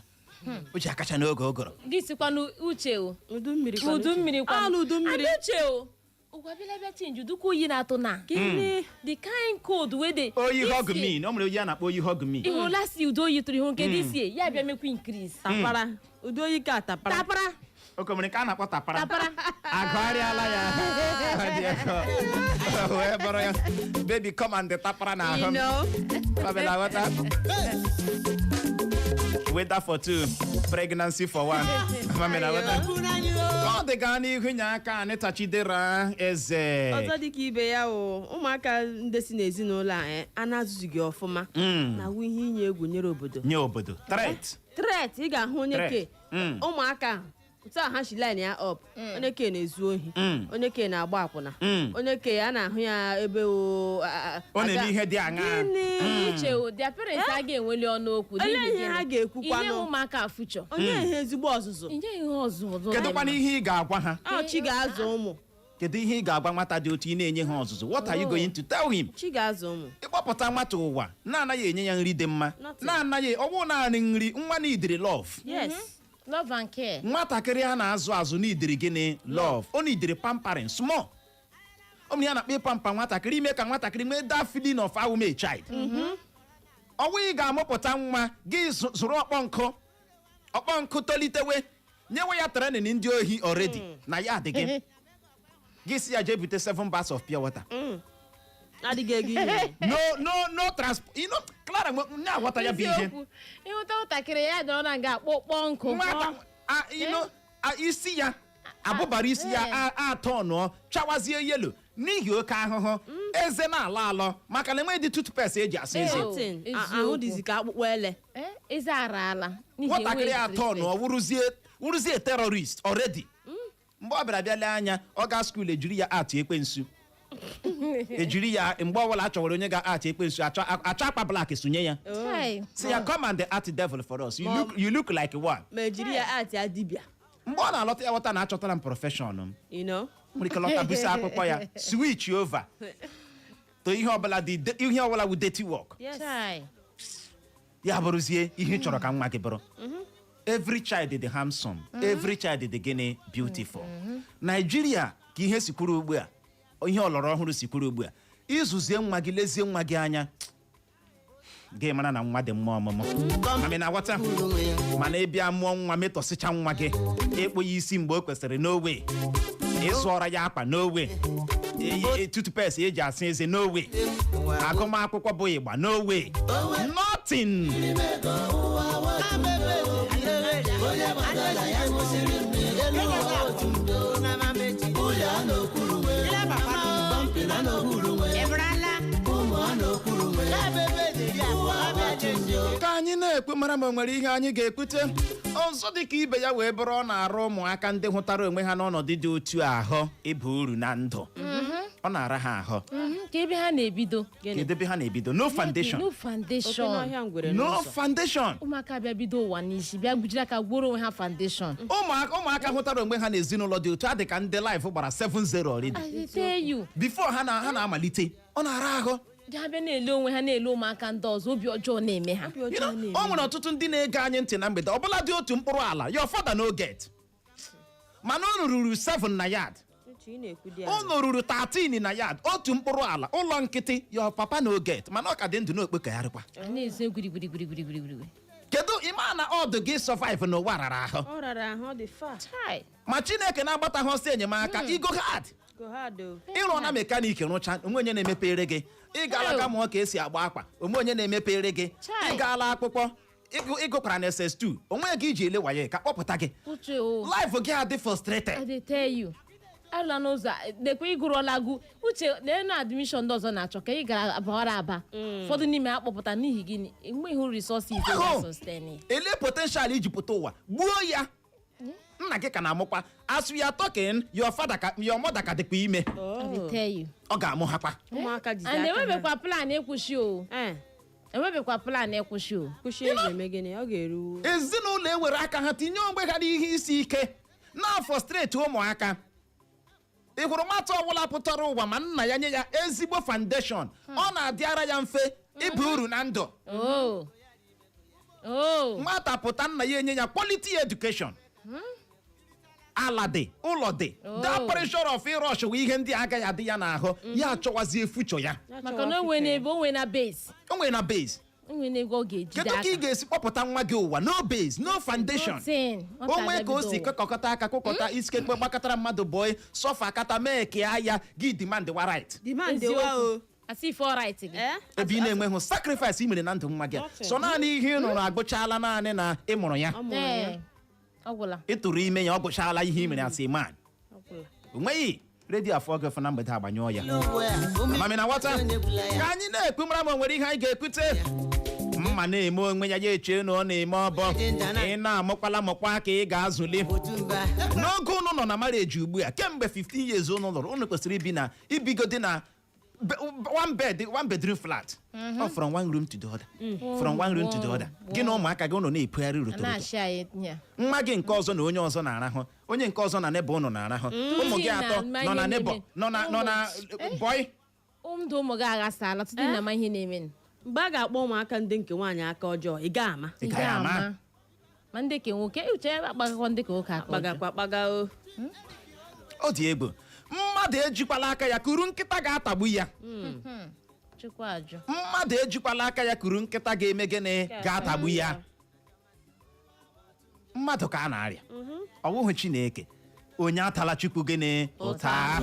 o ji akacha n'oge ụgụrụ. Gị sikwanụ, Uche o. Udu mmiri kwanụ, Udu Uche. mmiri Ah, kwanụ. n'udu mmiri. Ada, Uche o, ụgwa bịala bịa change ụdịka oyi na-atụ na Gịnị? The kind cold wey dey Oyi this hug year. me. O nwere oyi a na-akpọ oyi hug me. Ị hụrụ last year udo oyi tụrụ ihu nke this year ya bịa mekwa increase. Tapara udu oyi ka tapara. Tapara. Oke nwere nke a na-akpọ tapara. Tapara. Agụgharịala ya. Ọ dị ego. Wee bụrụ ya, baby, come and tapara na ahụ You m. know. Babela ghọta. Weather for two, pregnancy for one. Mamela ghọta. Ka ọ dị, gaa n'ihu, nye aka Anịta Chidera Eze. Ọzọ dịka ibe ya o, ụmụaka ndị si n'ezinụlọ a a na-azụzughị ọfụma na-awụ ihe inye egwu nyere obodo. Nye obodo. Threat. Threat. Ị ga-ahụ onye Threat. ke ụmụaka otu a ha si line ya up, onye ke na-ezu ohi, onye ke na-agba akwụna, onye ke a na-ahụ ya ebe o Ọ na-eme ihe dị aṅaa. Gịnị? Uche o, their parents agaghị enweli ọnụ okwu. Olee N'ihi ihe ha gịnị? ga-ekwukwanụ? Inye ụmụaka future. Onye ihe ezigbo ọzụzụ. Inye ihe ọzụzụ. Kedu kwana ihe ị ga-agwa ha? Ọ chi ga-azụ ụmụ. Kedu ihe ị ga-agwa nwata dị otu ị na-enye ha ọzụzụ? What are you going to tell him? Chi ga-azụ ụmụ. Ịkpọpụta nwata ụwa na-anaghị enye ya nri dị mma, Nothing. na-anaghị ọwụ naanị nri, nwa n'idiri love. Yes. Love and care. Nwatakịrị a na-azụ azụ n'idiri gịnị? Love. Ọ n'idiri pampering small. Ọ bụ ya na-akpọ ịpamper nwatakịrị, ime ka nwatakịrị nwee that feeling of awụ a child. Ọwụ ị ga-amụpụta nwa gị zụrụ ọkpọ nkụ, ọkpọ nkụ tolitewe, nyewe ya training ndị ohi already na ya adị gị, gị si ya jee bute seven bags of pure water. Adịghị ego inye. No, no, no transport. You know, Clara na-aghọta ya bụ ihe. Eziokwu, ịhụta nwatakịrị ya dọrọ na nga akpọkpọ nkụ. Nwata you know, isi ya abụbara, isi ya atọ nụọ chawazie yellow n'ihi oke ahụhụ, eze na-alọ alọ maka na enweghị dị toothpaste eji asa eze. Eh. Nothing. Eziokwu. Ahụ dịzi ka akpụkpọ ele. Eh, eze araala n'ihi Nwatakịrị enweghị atọ treatment. nụọ wụrụzie terrorist already. Mgbe ọ bịara bịa lee anya, ọ gaa school, ejiri ya atụ ekwensu, ejiri ya. Mgbe ọbụla a chọwara onye ga-atụ ekwensu, achọ akpa black sonye ya, Chai. si ya, "Come and the art devil for us. You look like one." Ma ejiri ya atị ya dibịa. Mgbe ọ na-alọta, ya ghọta na achọtara m profession m. You know. Nwere ike lọta, busa akwụkwọ ya, switch over to ihe ọbụla dị, ihe ọbụla wu dirty work. Yes. Chai. Ya bụrụzie ihe ị chọrọ ka nwa gị bụrụ. Every child dị handsome, every child dị gịnị? Beautiful. Nigeria ka ihe si kwuru ugbu a, ihe ọlọrọ ọhụrụ si kwuru ugbu a, ịzụzie nwa gị, lezie nwa gị anya, gị mara na nwa dị mma ọmụmụ. Mami na aghọta. Mana ịbịa mụọ nwa, metọsịcha nwa gị, ịkpụ ya isi mgbe o kwesịrị n'owe, ịzụọra ya akpa n'owe, toothpaste eji asa eze n'owe, agụmakwụkwọ bụ ịgba n'owe, nothing. Ka anyị na-ekwe mara ma o nwere ihe anyị ga-ekwute ọzọ dị ka ibe ya wee bụrụ, ọ na-arụ ụmụaka ndị hụtara onwe ha n'ọnọdụ dị otu ahụ ịba uru na ndụ. Ọ na-ara ha ahụ. Ka ebe ha na-ebido. Kedu ebe ha na-ebido? No foundation. No Oke foundation. n'ọhịa, ngwere No n'ụzọ. foundation. Ụmụaka bịa bido ụwa n'isi, bịa gbujiri aka gwuoro onwe ha foundation. Ụmụaka hụtara onwe ha n'ezinụlọ dị otu a dị ka ndị life gbara 7-0 already. I dey tell you. Before ha na-amalite, ọ na-ara ahụ. Ha bịa na-ele onwe ha, na-ele ụmụaka ndị ọzọ, obi ọjọọ na-eme ha. Obi You ọjọọ know, na-eme. o nwere ọtụtụ ndị na-ege anyị ntị na mgbede ọbụla dị otu mkpụrụ ala your father no get, mana unu ruru 7 na yard. Uche, ị na-ekwu dị ala. Unu ruru 13 na yard, otu mkpụrụ ala, ụlọ nkịtị, your papa no get, mana ọ ka dị ndụ n'okpekegharịkwa. A na-ezo gwirigwirigwirigwirigwiri. Kedu ịma na ọdụ gị survive n'ụwa rara ahụ? Ọ rara ahụ, ọ dị fa. Chai. Ma Chineke na-agbata ha ọsọ enyemaka, igo hard. Go hard o. Ịrụ na mechanic rụcha, onwe onye na-emepere gị. Ị gaala ga mụọ ka esi agba akwa, onwe onye na-emepere gị. Chai. Ị gaala akwụkwọ, ịgụkwara na SS2, onwe gị iji ele waye ka kpọpụta gị. Uche o. Life gị adị frustrated. I dey tell you, alụla n'ụzọ lekwa ịgụrụọla gụ. Uche, lee na admission ndị ọzọ na-achọ ka ị gara abawara aba, ụfọdụ n'ime ha kpọpụta n'ihi gịnị? Enweghị resources Ahụ. ga sustain ya. Ele potential iji pụta ụwa, gbuo ya. Nna gị ka na-amụkwa. As we are talking, your father ka, your mother ka dịkwa ime. I dey tell you. Ọ ga-amụ ha kwa. Ụmụaka jizi And aka ha. enwebekwa plan ịkwụsị o. Eh, Enwebekwa plan ịkwụsị o. kwụsị eji eme gịnị? Ọ ga-eru. Ezinụlọ ewere aka ha tinye onwe ha n'ihe isi ike, na frustrate ụmụaka. Ị hụrụ nwata ọbụla pụtara ụwa ma nna ya nye ya ezigbo foundation, ọ na-adịara ya mfe ịba uru na ndụ. Oh. Oh. Nwata pụta, nna ya enye ya quality education, ala dị, ụlọ dị, Oh. that pressure of ị rush wụ ihe ndị a agaghị adị ya n'ahụ. Ya achọwazie future ya. Maka na o nwere n'ebe o nwere na base. O nwere na base. O nwere n'ego ọ ga-ejide Kedu ka ị aka. ga-esi kpọpụta nwa gị ụwa, no base, no foundation? Nothing. Nwata O nwee ka o si abịa bido ụwa. kọkọta aka, kụkọta isikekpe, gbakọtara mmadụ bọị sọfa akata mee ka ya gị demand wa right. Demand wa o. Asị ife all right gị. Eh? Ebe ị na-enweghị sacrifice i mere na ndụ nwa gị a. Nothing. So naanị ihe ị nụrụ agụchala, naanị na ị mụrụ ya. Ọ mụrụ ya. Ee. Ọ gwụla. Ị tụrụ ime ya, ọ gụchala ihe i mere as a man. Ọ gwụla. O nweghị redio afọ gị na mgbede, agbanyụọ ya. Mami na nwata ka anyị na-ekwu, mara ma o nwere ihe anyị ga-ekwute. Mma na-eme onwe ya, ya echee na ọ na-eme ọbọ. Ị na-amụkwala mụkwa ka ị ga-azụli n'oge unu nọ na marriage ugbu a. Kemgbe 15 years unu lụrụ, unu kwesịrị ibi na ibigodi na one bed, one bedroom flat, or from one room to the other, from one room to the other. Gị na ụmụaka gị, unu na-epugharị A rotoroto. na-achị anyị ya. Nwa gị nke ọzọ na onye ọzọ na-arahụ, onye nke ọzọ na neighbour unu na-arahụ, ụmụ gị Na atọ ma nọ na ihe neighbour na-eme. nọ na boy. Ndụ ụmụ gị aghasala tutu ị na-ama ihe na-eme. Mgbe a ga-akpọ ụmụaka ndị nke nwaanyị aka ọjọọ, ị ga-ama. Ị gaghị ama. Ma ndị ke nwoke, uche ya akpagakwa ndị ke nwoke aka ọjọọ. Kpagakwa kpaga o. Ọ dị egwu. Mmadụ ejikwala aka ya kuru nkịta ga-atagbu ya. Chukwu ajụ. Mmadụ ejikwala aka ya kuru nkịta ga-eme gịnị? Ga-atagbu ya. Mmadụ ka a na-arịa, ọ bụghị Chineke. Onye atala Chukwu gịnị ụta.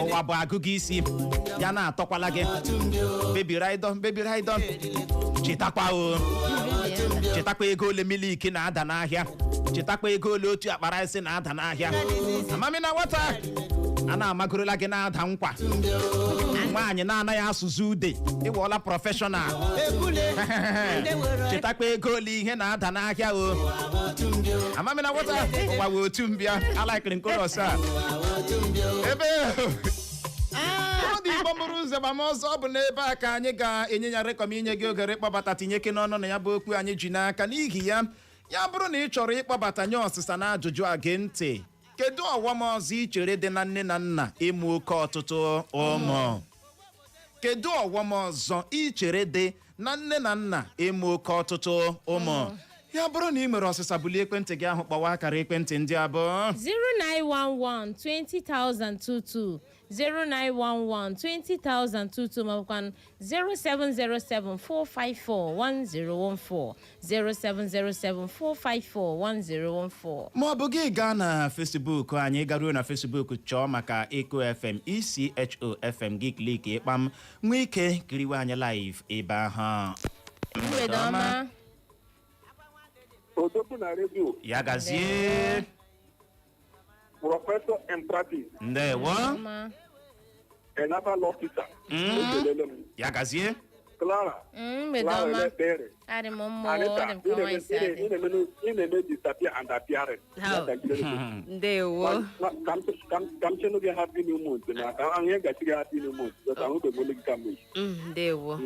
Ụwa bụ agụgụ isi ya na-atọkwala gị. Baby ride on, baby ride on. Chetakwa o, chetakwa ego ole milk na-ada n'ahịa, chetakwa ego ole otu akpa rice na-ada n'ahịa. Amami na nwata a na-amagorola gị na-ada nkwa nwaanyị na-anaghị asụsụ ude, ịwọọla professional. Chetakwa ego ole ihe na-ada n'ahịa o. Amami na nwata, ụwa wee otu mbịa alaikiri nkoros a ebe ọ dị. Igbo mụrụ ụzọ gbamọsọ, ọ bụ n'ebe a ka anyị ga-enye ya rekọm, inye gị ogere ịkpọbata, tinye ike n'ọnụ na ya bụ okwu anyị ji n'aka. N'ihi ya, ya bụrụ na ị chọrọ ịkpọbata, nye ọsịsa na ajụjụ a, gee ntị: kedu ọghọm ọzọ ị chere dị na nne na nna ịmụ oke ọtụtụ ụmụ? Kedu ọghọm ọzọ ị chere dị na nne na nna ịmụ oke ọtụtụ ụmụ? Ya bụrụ na ị nwere ọsịsa, bulie ekwentị gị ahụ, kpọwa akara ekwentị ndị abụọ: 0911 20022, 0911 20022, maọbụkwa 0707 454 1014, 0707 454 1014. Ma ọ bụ gị gaa na Facebook anyị. Garuo na Facebook, chọọ maka Eco FM, ECHO FM, gị click ịkpam, nwee ike kiriwe anyị live ebe ahụ. Mgbede ọma. Odogwu na redio. Ya gazie. Professor Emprati. Ndewo. Ọma. A naval officer. Ekelele m. Ya gazie. Clara. Mgbede Clara. ọma. Elebere. Adị m mma. Anita. Ọ dị m ka nwaanyị si adị. Ị na-eme disappear and appearing. How? Ndewo. Ka m chenụ gị happy new month, na ka ahụ ihe gachi gị happy new month, because ahụbeghị m olu gị kamgbe. Ndewo.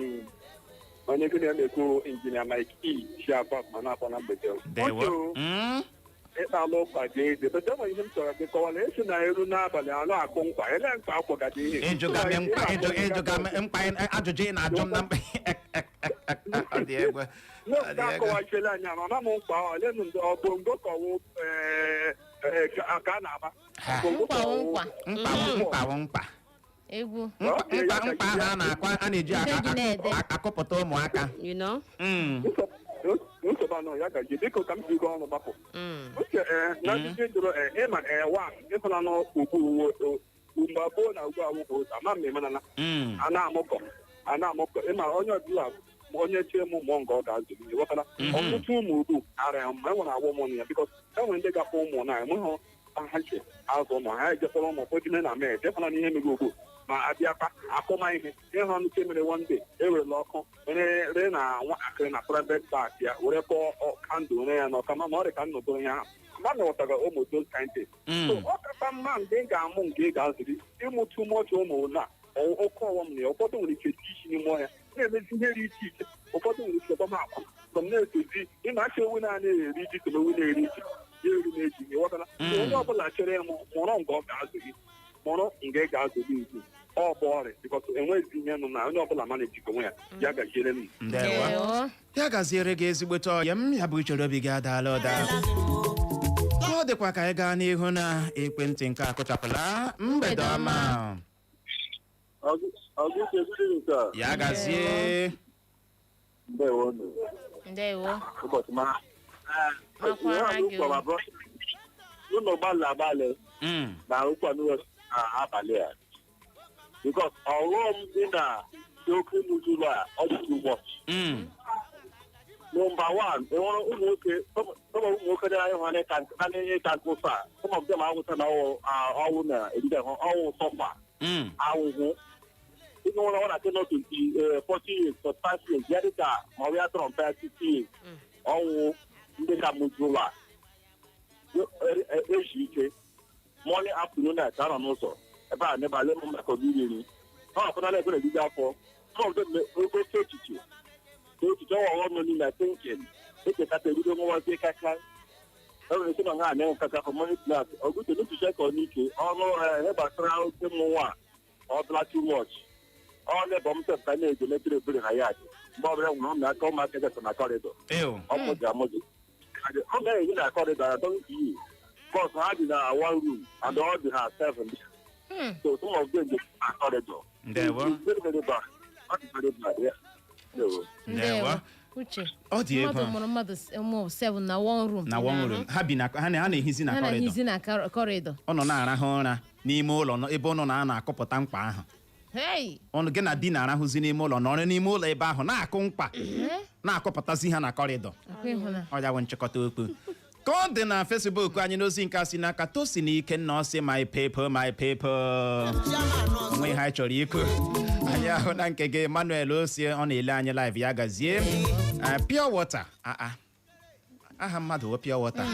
Onye gị na-ekwu, Injinia Mike E Chiaba, ma na-akpọ na mgbede. Ndewo. Oke o, ịkpala ụkwa dị eze, bete enwere ihe m chọrọ gị kọwara. Esi na eru n'abalị anụ akụ nkwa ele nkwa akwọgadi ihe. Ịjụga m mkpa, ịjụga m mkpa, ajụjụ ị na-ajụ m na mkpa, ọ dị egwu. Ọ N'oge dị egwu. akọwachiela anyị, ama m nkwa ahụ olenu ndị ọ bụ ngo ka ọwụ ka a na-agba. Ha. Bongo ka Nkwa ọwụ- nkwa. Mkpa wụ mkpa wụ mkpa. Egwu. Mkpa mkpa mkpa ahụ a na-akwa, a na-eji Ndị na-ede. akụpụta ụmụaka. You know? Nsogbu anọ ya gaji, biko ka m ji ọnụ gbapụ. Uche, ee, na ajụjụ ị jụrụ, ee, ịma, ee, wa ịhụla n'ugbu uwe mgbe gboo na ugbu awụghị ụzọ ama m emenala. A na-amụkọ, a na-amụkọ, ịma onye ọbụla ma onye chie mụ mụọ nke ọ ga-azụ, ịghọtala? Ọtụtụ ụmụ ugbu ara ma e nwere agwọ ụmụ ya, bikos e nwere ndị ga-akpọ ụmụ na enweghị ha ji azụ ụmụ ha, ejekpọrọ ụmụ ụfọdụ ime na mee ejekwana n'ihe mere ugbu ma abịakwa akụma ihe ịhụ ọnụ nke mere. One day ewerela ọkụ were ree na nwa akịrị na private park ya, were kpọọ candle were ya n'ọka, ma ọ dị ka nnọdụ ya ahụ mmadụ ghọtaga ụmụ those kind things. So ọ kacha mma mgbe ị ga-amụ nke ị ga-azụri. Ịmụ too much ụmụ na oke ọghọm na ya. Ụfọdụ nwere ike isi n'ime ọhịa na-emezi ihe dị iche iche, ụfọdụ nwere ike gbama akwa m na-etozi ịma achọ ewu na-ana eri ji toro ewu na-eri ji ya eru na-eji, ịghọtala? So onye ọbụla chere ịmụ, mụrụ nke ọ ga-azụ gị. Ma Mụrụ nga ị ga-azụli izu ọ bụ ọrịa because enweghịzi ihe nọ na onye ọbụla ma na-ejikọ onwe ya. Ya gaziere m. Ndewo. Ndewo. Ya gaziere gị, ezigbote ọya m. Ya bụ uchere obi gị adaala ụda. Ọ dịkwa ka anyị gaa n'ihu na ekwentị nke akụchapụla. Mgbede ọma. Ya gazie. Ndewo. Ndewo. Ụbọchị mara. Makwara gị o. Ụlọ gbalị agbalị na ụkwanụ abalị a because ọghọm dị na oke ụlọ a, ọ dị too much. Number one, enwere ụmụ nwoke, some ụmụ nwoke dị anya hụ na ịta nkụ sa, some of them awụsa na ọwụ na eride ha ọwụ suffer ahụhụ. Ịnụ nwere ọ na-atị nọ 20, 40 years, 45 years, ya dịka ma ọ bụ ya tọrọ mpe 60 years, ọwụ ndị ka mụju ụlọ a eji ike morning, afternoon, night anọ n'ụzọ ebe a n'ebe m maka obi iri nri ọ apụtala ebe na-ebido afọ. Some of them oke echiche echiche ọwa ọghọm nọ n'ime thinking echekata ebido nwazie kaka enwere ike na ha na-enwe kaka for money class ọgụche n'uchiche ka ọ n'ike ọrụ ihe gbasara oke mmụ nwa ọ dịla too much. Ọ na-ebe m sef ka na-eji emetere ebere na ya dị mgbe ọbụla nwere ụmụ aka ụmụaka gasa na corridor. Ew. Ọmụji amụji ọ ga-eji na corridor I don't see because ha dị na one room and all dị ha seven, so some of them dey na corridor. Ndewo. It's very, very bad. Ọ dị very bad, yeah. Ndewo. Ndewo. Uche. Ọ dị egwu. Mmadụ mụrụ mmadụ ụmụ seven na one room. Na one room, ha bi na ha na-ehizi na Ha corridor. na-ehizi na corridor. Ọ nọ na-arahụ ụra n'ime ụlọ ebe ọ nọ na na-akụpụta mkpa ahụ. Hey. Ọnụ gị na di na-arahụzi n'ime ụlọ, nọrọ n'ime ụlọ ebe ahụ na-akụ mkpa, na-akụpụtazi ha na corridor. Akwa ịhụna. Ọ ya bụ nchịkọta okwu ka ọ dị na Facebook anyị n'ozi nke a si n'aka Tosi na Ikenna. Ọsị, "My people, my people." Onwe ihe anyị chọrọ ikwu. Anyị ahụ na nke gị, Emmanuel Osie, ọ na-ele anyị live. Ya gazie. Pure water, ah, aha mmadụ wụ pure water.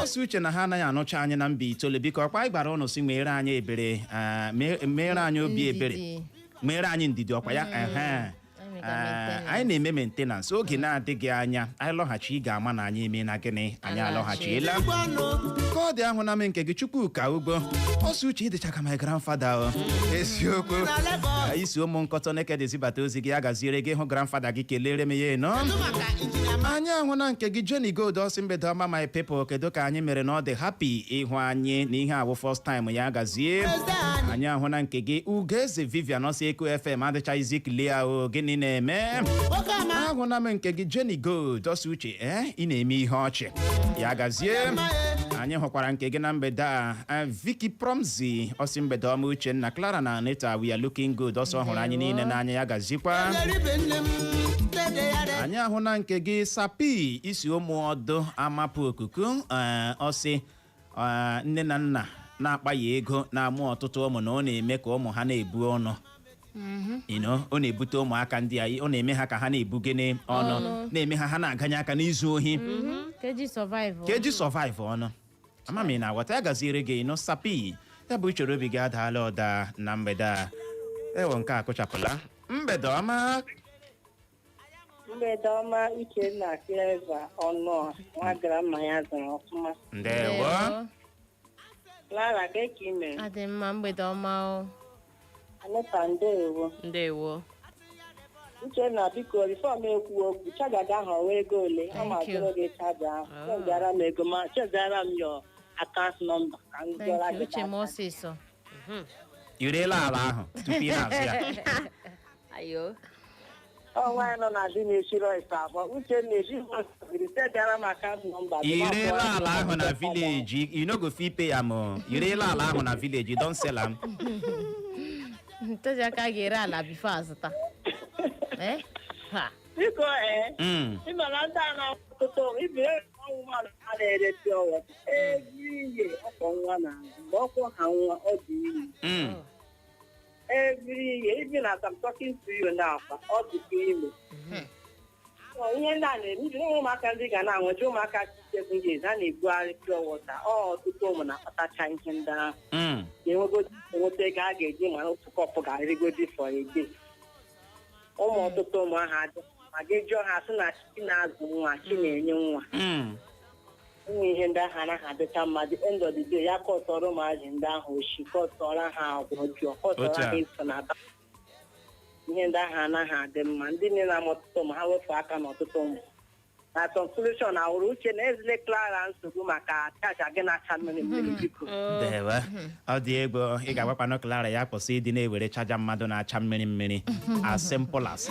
Ọ sị uche na ha anaghị anụcha anyị na mba itoolu. Biko, ọkwa anyị gwara ụnụ si nwere anyị ebere, meere anyị obi ebere. Ndidi. Meere anyị ndidi, ọkwa ya ehe. Anyị ga maintenance. Anyị na-eme maintenance. Oge na-adịghị anya anyị lọghachi, ị ga-ama na anyị eme na gịnị, anyị alọghachiela. Ka ọ dị ahụ na nke gị, Chukwuka Ugbo, ọsọ uche ịdịcha ka my grandfather o. Eziokwu, isi ụmụ nkọtọ neked zibata ozi gị. Ya gaziere gị. Hụ grandfather gị, kelere m ya ịnọ. Anyị ahụ na nke gị, Jenny Gold, ọsị, "Mgbede ọma, my people. Kedu ka anyị mere na ọ dị happy ịhụ anyị na ihe awụ first time." Ya gazie. Anyị ahụ na nke gị, Ugeze Vivian, ọsị, "Eko FM adịchaghịzi clear o, gịnị na-eme?" Ahụ na m nke gị, Jenny Gold, ọsị, "Uche, ee, ị na-eme ihe ọchị." Ya gazie. Anyị hụkwara nke gị na mgbede a, Vicky Promzi, ọsị, "Mgbede ọma, Uchenna, Clara na Anita. We are looking good." Ọsọ hụrụ anyị niile n'anya. Ya gazikwa. Anyị ahụ na nke gị, Sapi, isi ụmụ ọdụ amapụ okuku, ọsị, nne na nna na-akpa ya ego na-amụ ọtụtụ ụmụ na ọ na-eme ka ụmụ ha na-ebu ọnụ. Ọ na-ebute ụmụaka ndị a, ọ na-eme ha ka ha na-ebu gịnị ọnụ, na-eme ha ha na-aganye aka n'izu ohi. Keji survive. Ka eji survive ọnụ. Ama m ị na-aghọta. Ya gaziere gị nụ, Sapi. Ya bụ uchoro obi gị adaala ụda na mgbede a. Ewo, nke a kụchapụla. Mgbede ọma. Mgbede ọma, Uchenna, Cleva, ọnụ nwa grandma ya zụrụ ọfụma. Ndewo. Clara, ka ị mere? Adị mma, mgbede ọma o. Anita, ndewo. Ndewo. Uchenna, biko, before m ekwu okwu, charger gị ahụ ọwa ego ole? Ọ ma Thank you. zụrụ gị charger ahụ. Chezara m ego ma chezara m your account number ka m zụọra Thank you. gị Uche m data. ọsịsọ. I reela ala ahụ tupu ị na-azụ ya? Ayo. Ọ nwaanyị nọ na di na-esi rice abụọ. Uchenna eji sendara m account number. I reela ala ahụ na village? You no go fit pay am o. I reela ala ahụ na village? You don sell am? Ntezi aka ga-ere ala before azụta. Eh? Ha. Biko, ee. Ịma na ndị a na-ọtụtụ ibi ọnwụ mmadụ a na-ere pure water every year, ọkọ nwa na mgbe ọkwọ ha nwa ọ dị ime. Every year, even as I'm talking to you now, ọ dịkwa ime. So, ihe ndị a na-eme ibi ụmụaka ndị ga na-anwụchi ụmụaka 7 years ha na-ebugharị pure water, ọ ọtụtụ ụmụ na-akpatacha ihe ndị ahụ. Ga-enwegodi enweta ego a ga-eji mara otu cup ga-erigodi for a day. Ụmụ ọtụtụ ụmụ ahụ adị ma gị jụọ ha sị na chi na-azụ nwa, chi na-enye nwa. Ụmụ ihe ndị ahụ anaghị adịcha mma. The end of the day, ya kọtọrọ ụmụazị ndị ahụ oshi, kọtọrọ ha agwa ọjọọ, kọtọrọ Otu a. ha iso na aba. Ihe ndị ahụ anaghị adị mma. Ndị nne na-amụ ọtụtụ ụmụ, ha wepụ aka n'ọtụtụ ụmụ. Na conclusion, awụrụ Uche na ezile Clara nsogbu maka chaja gị na-acha mmiri mmiri, biko. Ndewo. Ọ dị egwu. Ị ga-agwakwanụ Clara ya kwụsị ịdị na-ewere charger mmadụ na-acha mmiri mmiri, as simple as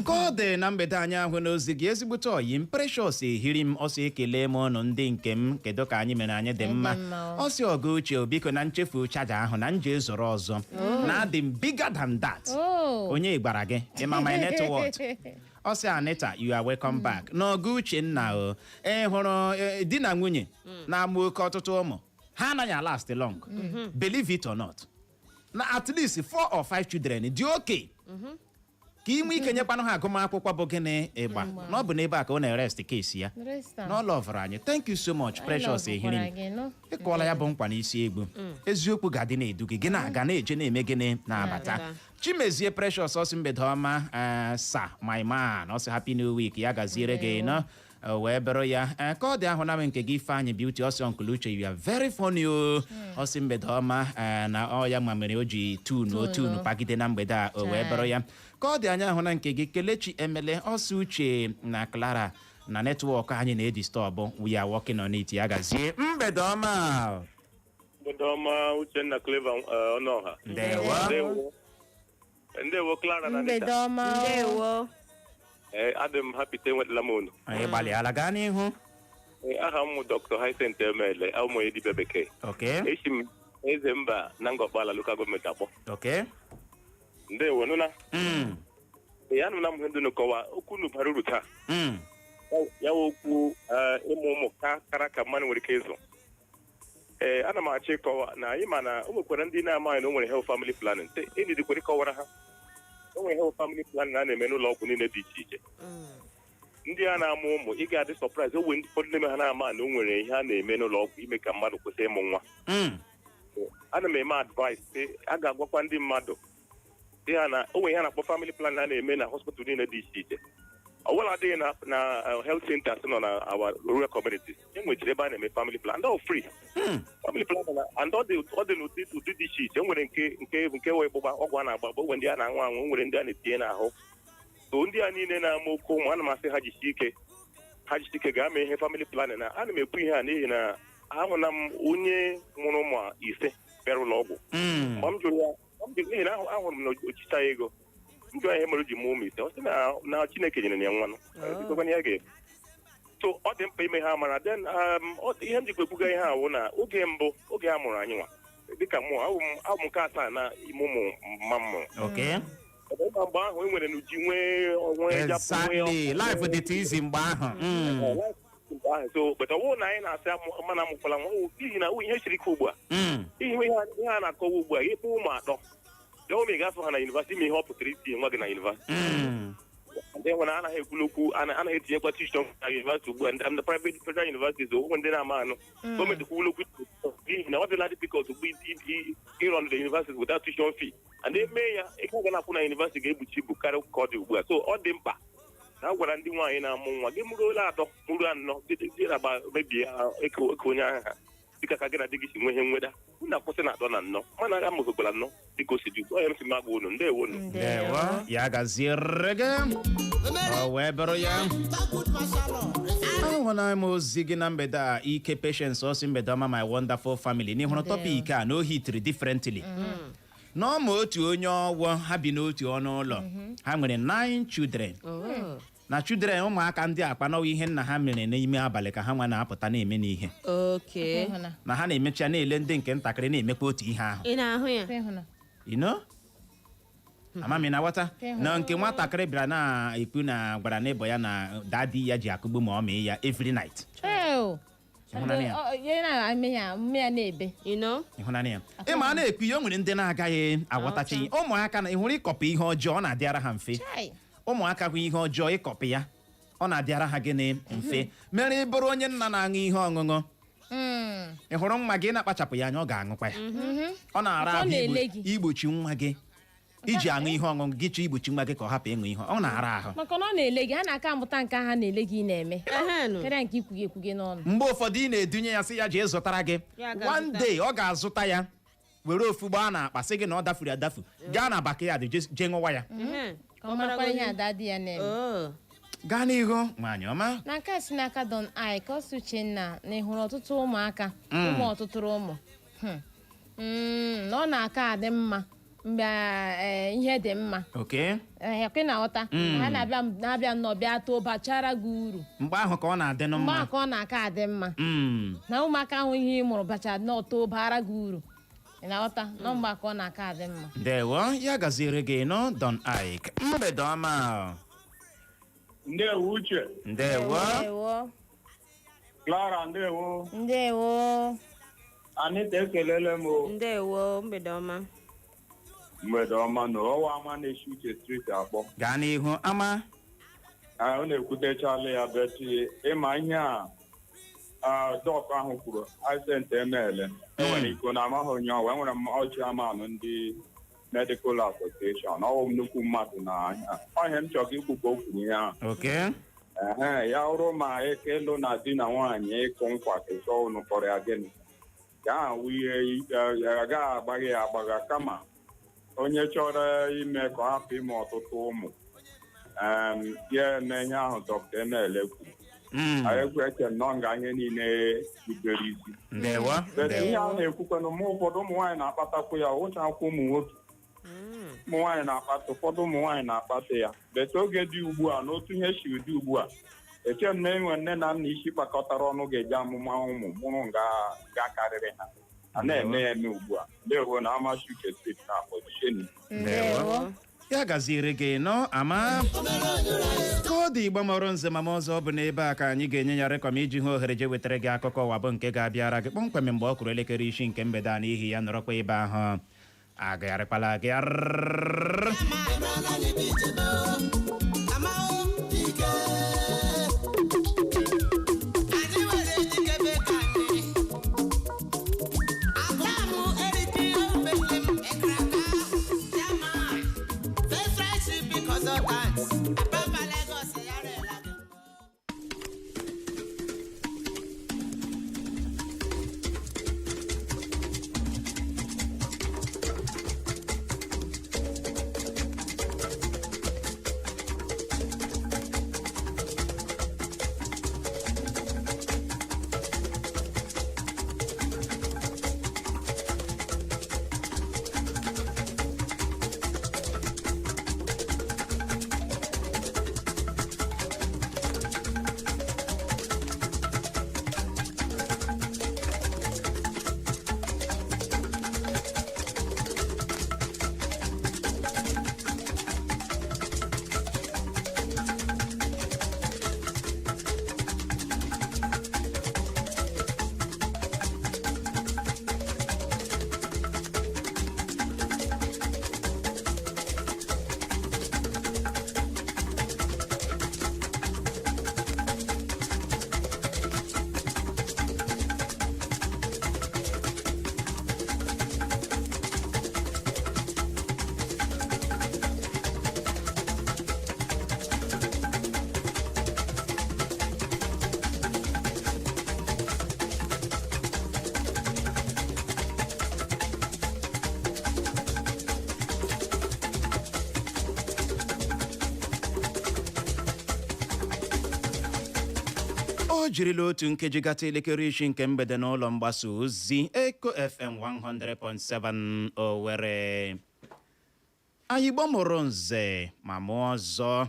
ka ọ dị. Na mgbede anyị ahụ n'ozi gị, ezigbote oyi m Precious ehiri m ọsọ, ekele m ọnụ ndị nke m. Kedu ka anyị mere? Anyị dị mma. Dị mma, ọ. Ọsị ọgụ uche, biko, na nchefu charger ahụ na nje zụrụ ọzọ na adị m bigger than that. Oh. Onye gbara gị ịma my network. Ọ sị, "Anita, you are welcome back." N'ọgụ Uchenna o, ị hụrụ di na nwunye na-amụ oke ọtụtụ ụmụ, ha anaghị last long, believe it or not. Na at least four or five children dị okay ka ị nwee ike nyekwanụ ha agụmakwụkwọ bụ gịnị ịgba na ọ bụ n'ebe a ka ọ na-erest case ya. Rest am. Na ọ lọvụrụ anyị. Thank you so much, Precious Anyị Ehirim. gị, nụ. Ịkọọla ya bụ nkwa n'isi egwu. Eziokwu ga-adị na-edu gị, gị na-aga, na-eje, na-eme gịnị, na-abata. Na-abata. Chimezie Precious ọsị, mgbede ọma, sa my man. Ọsị, happy new week, ya gaziere gị nọ. Wee bụrụ ya. Ka ọ dị ahụ na nke gị, Ifeanyị Beauty ọsị, "Uncle Uche, you are very funny o." Ọsị, mgbede ọma. Na ọ ya ma mere o ji tunu o tunu pagide na mgbede a. O wee bụrụ ya. Ka ọ dị anya ahụ na nke gị, Kelechi Emele ọsị, "Uche na Clara, na network anyị na-edisturb, we are working on it." Ya gazie, mgbede ọma. Mgbede ọma, Uchenna, Clever, Ọnụọha. Ndewo. Ndewo. Ndewo, Clara na Mgbede Anita. ọma o. Ndewo. Ee, adị m happy te enwetala m unu. Anyị gbalịala, gaa n'ihu. Ee, aha m Dr. Hyacinth Emele, abụ m onye dibịa bekee. Esi m Eze Mba na Ngọkpala Local Government akpọ. Ndewo, nụna. Ee, anụla m ihe ndị unu kọwa. Okwu unu bara uru taa. Ya wụ okwu ịmụ ụmụ ka kara ka mmadụ nwere ike ịzụ. Ee, ana m achọ ịkọwa na anyị ma na o nwekwara ndị na-amaghị na o nwere health family planning. Enyi dịkwara ịkọwara ha o nwere health family planning a na-eme n'ụlọ ọgwụ niile dị iche iche. Ndị a na-amụ ụmụ, ị ga-adị surprise, o nwere ndị ụfọdụ n'ime ha na-ama na o nwere ihe a na-eme n'ụlọ ọgwụ ime ka mmadụ kwụsị ịmụ nwa. Ana m eme advice sị a ga-agwakwa ndị mmadụ dị ha na o nwere ihe a na-akpọ family plan a na-eme na hospital niile dị iche iche, ọ bụla adịghị na health centers nọ na our rural communities. E nwechiri ebe a na-eme family plan and all free family plan na and ọ dị n'ụdị ụdị dị iche iche. E nwere nke wee gbụgba ọgwụ a na-agba agba, o nwere ndị a na-anwụ anwụ, o nwere ndị a na-etinye n'ahụ. So ndị a niile na-ama oke ụmụ, ana m asị ha jisie ike, ha jisie ike gaa mee ihe family planning. Na ana m ekwu ihe a n'ihi na ahụla m onye mụrụ ụmụ 5 bịara ụlọ ọgwụ. Mgbe m jụrụ ya, n'ihi na ahụrụ m na ochicha ego, m jụrụ ya ihe mere o ji mụọ ụmụ 5, ọ sị na Chineke nyere ya nwanụ. Bikokwana ya ga-eme. So ọ dị mkpa ime ha mara. Then ihe m jikwa ekwuga ihe a wụ na oge mbụ, oge a mụrụ anyị nwa, dịka mụ abụ m nke asaa na ime ụmụ mma m mụrụ. Ọ bụ mgbe ahụ e nwere n'uji nwee nwee japụ nwee Exactly, life dị easy mgbe ahụ. Mgbe ahụ. So but ọ bụrụ na anyị na-asị mana amụkwala nwa n'ihi na ihe siri ike ugbu a. Ihe a na-akọwa ugbu a, ịkpụ ụmụ atọ bịa, ụmụ ị ga-afụ ha na university, ime ihe ọ pụtara itinye nwa gị na university. Ndị nwere anaghị ekwulu okwu, anaghị etinyekwa tuition na university ugbu a. Ndị private, federal universities, ụmụ ndị na-ama anụ gọọmenti kwuwulu okwu n'ihi na ọ dịla difficult ugbu ịrun the university without tuition fee, and eme ya ego ga na-akwụ na university ga-egbuchi ibu karịa ka ọ dị ugbu a. So ọ dị mkpa na a gwara ndị nwaanyị na-amụ nwa gị mụrụ ole, atọ mụrụ anọ, dị na-agba mebie eke onye agha ha, dịka ka gị na di gị si nwee ihe nweda, unu akwụsị na atọ na nnọ, mana amụgokwala nnọ dịka o si dị ugbu a. M si m agwa unu, ndewo unu. Ndewo, ya gaziere gị. Ọ wee bụrụ ya. Ahụla m ozi gị na mgbede a, Ike Patience ọsị, "Mgbede ọma, my wonderful family." N'ịhụrụ topic a na o hitiri differently na ọ ma otu onye ọgwọ ha bi n'otu ọnụ ụlọ, ha nwere nine children. Na children, ụmụaka ndị akpa nọwa, ihe nna ha mere n'ime abalị ka ha nwa na-apụta na-eme n'ihe. Okay. Ịhụna. Na ha na-emecha na-ele ndị nke ntakịrị na-emekwa otu ihe ahụ. Ị na-ahụ ya? Ịhụna. You know? Amami na ghọta na nke nwatakịrị bịara na-ekwu na gwara neighbour ya na daddy ya ji akụgbu ma ọ mee ya every night. Ew. Ịhụnanya ya. Ya na-eme ya, mme ya na-ebe. You know? Ịhụnanya ya, ịma a na-ekwu ihe o nwere ndị na-agaghị aghọtachi. Ụmụaka na ịhụrụ ịkọpụ ihe ọjọọ, ọ na-adịara ha mfe. Chai. Ụmụaka hụ ihe ọjọọ, ịkọpụ ya ọ na-adịara ha gịnị mfe. Mere ị bụrụ onye nna na-aṅụ ihe ọṅụṅụ, ị hụrụ nwa gị na-akpachapụ ya anya, ọ ga-aṅụkwa ya. Ọ na-ara Ọ ahụ na-ele gị. igbochi nwa gị. Iji aṅụ ihe ọṅụṅụ gị chọọ igbochi nwa gị ka ọ hapụ ịṅụ ihe, ọ na-ara ahụ. Maka na ọ na-ele gị, ha na-aka amụta nke ha na-ele gị ị na-eme Ehenụ. karịa nke ikwughị ekwughị n'ọnụ. Mgbe ụfọdụ ị na-edunye ya, sị ya jee zụtara gị, Ya ga-azụta. one day ọ ga-azụta ya, were ofu gbaa n'akpa, sị gị na ọ dafuru adafu, gaa na backyard jee ṅụwa ya. Ehe. Ka ọ marakwa ihe ada di ya na-eme. Oh. Gaa n'ihu, nwaanyị ọma. Na nke a si n'aka Don Ike ọsọ Uchenna na ị hụrụ ọtụtụ ụmụaka, ụmụ ọtụtụrụ ụmụ. Na ọ na-aka adị mma mgbe ihe dị mma. Ekwe na ghọta ha na-abịa nnọọ bịa too bachara gị uru. Mgbe ahụ ka ọ na-adị Mgbe mma. ahụ ka ọ na-aka adị mma. Na ụmụaka ahụ ihe ị mụrụ bacha nnọọ too bara gị uru, ị na-aghọta nọ, mgbe ka ọ na-aka adị mma. Ndewo, ya gaziere gị nọ, Don Ike. Mgbede ọma. Ndewo, Uche. Ndewo. Ndewo. Clara, ndewo. Ndewo. Anita, ekelele m o. Ndewo, mgbede ọma. Mgbede ọma na ọwa ama na-esi Uche Street akpọ. Gaa n'ihu, ama. Ah, ọ na-ekwutechala ya, but ịma ihe a doc ahụ kwuru, Asent Emele enwere iko na amaghị onye ọwa. Enwere m ọchị amanụ ndị Medical Association, ọwụ m nnukwu mmadụ na ahịa ọhịa m chọrọ ikwu ka o kwuru ihe ahụ. Ehe, ya ụrụ ma eke ịlụ na di na nwaanyị ịkụ nkwa kesọ unu kpọrọ ya gịnị ka ahụ ihe agaghị agbagha ya agbagha, kama onye chọrọ ime ka ọ hapụ ime ọtụtụ ụmụ, ya eme ihe ahụ Dr. Emele kwuru. Anyị eche m na ọ nga ihe niile rubere isi. Ndewo. But ihe Ndewo. a na-ekwukwanụ, mụ ụfọdụ ụmụ nwaanyị na-akpatakwu ya, wụchakwa ụmụ nwoke, ụmụ nwaanyị na-akpata, ụfọdụ ụmụ nwaanyị na-akpata ya. But oge dị ugbu a, n'otu ihe si dị ugbu a, eche m na enwe nne na nna isi kpakọtara ọnụ ga-eji amụma ụmụ mụrụ nga ga karịrị ha a na-eme ya eme ugbu a. Ndewo na Amasị Uche Street na-akpọ Sheni. Ndewo, ya gaziere gị nọ, ama. Ka ọ dị, Igbo mọrọ nze ma ọzọ, ọ bụ n'ebe a ka anyị ga-enye ya rekọm iji hụ ohere je wetara gị akụkọ ụwa, bụ nke ga-abịara gị kpọmkwem mgbe ọ kụrụ elekere 6 nke mgbede a. N'ihi ya, nọrọkwa ebe ahụ, agagharịkwala gị. O jirila otu nkeji gata elekere 6 nke mgbede n'ụlọ mgbasa ozi Eko FM 100.7 Owerri. Anyị gbamụrụ nze ma mụọ ọzọ,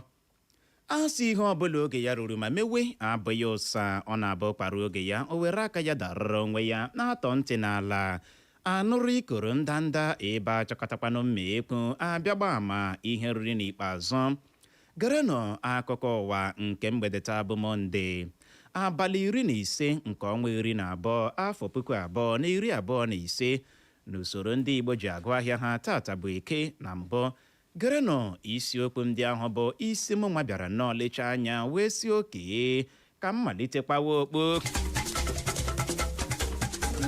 a sị ihe ọbụla oge ya ruru ma mewe abụghị ụsa, ọ na-abụ kpara oge ya, o were aka ya darụrụ onwe ya na-atọ ntị n'ala anụrụ ikoro ndanda ebe achọkọtakwanụ mma ekwu abịagba ama ihe riri. N'ikpeazụ, gerenụ akụkọ ụwa nke mgbede taa bụ Mọnde, abalị 15 nke ọnwa 12, afọ 2025 n'usoro ndị Igbo ji agụ ahịa ha. Tata bụ Eke. Na mbụ, gerenụ isiokwu ndị ahụ bụ isi mụ nwa bịara nnọọ lechaa anya wee si oke ka m malite kpawa okpo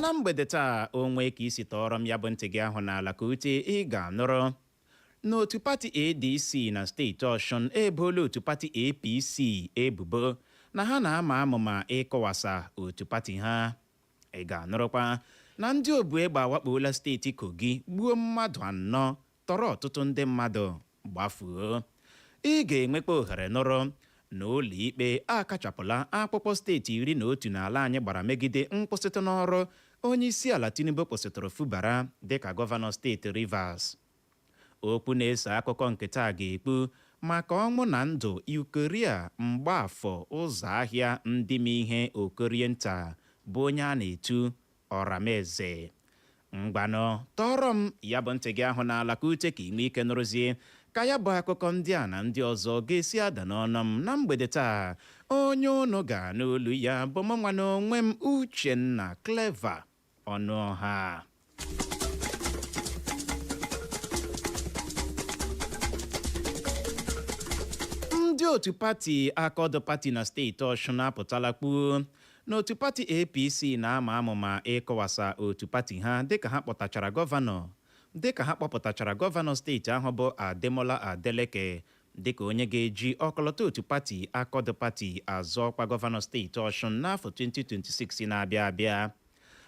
na mgbede taa. Onwe ka isi tọọrọ m ya bụ ntị gị ahụ n'ala ka ute, ị ga-anụrụ N'otu pati ADC na steeti Ọshụn ebola otu pati APC ebubo na ha na-ama amụma ịkọwasa otu pati ha. Ị ga-anụrụkwa na ndị obu egbe awakpola steeti Kogi, gbuo mmadụ anọ, tọrọ ọtụtụ ndị mmadụ gbafuo. Ị ga-enwekwa ohere nụrụ na ụlọ ikpe akachapụla akwụkwọ steeti 11 n'ala anyị gbara megide nkwụsịtụ n'ọrụ onye isi ala Tinubu kwụsịtụrụ Fubara dịka gọvanọ steeti Rivers. Okwu na-eso akụkọ nke taa ga-ekpu maka ọnwụ na ndụ Eucharia Mgbafọ ụzọ ahịa ndị ma ihe Okorienta bụ onye a na-etu Ọrameze. Ngwanụ, tọrọ m ya bụ ntị gị ahụ n'ala ka ute ka ị nwee ike nụrụzie ka ya bụ akụkọ ndị a na ndị ọzọ ga-esi ada n'ọnụ m na mgbede taa. Onye unu ga-anụ olu ya bụ mụ nwa n'onwe m, Uchenna Clever Ọnụọha. Ndị otu pati Accord Party na steeti Ọshụn apụtala kpuo n'otu pati APC na-ama amụma ịkọwasa otu pati ha dịka ha kpọpụtachara gọvanọ steeti ahụ bụ Ademola Adeleke dịka onye ga-eji ọkọlọtọ otu pati Accord Party azọ ọkwa gọvanọ steeti Ọshụn n'afọ 2026 na-abịa abịa.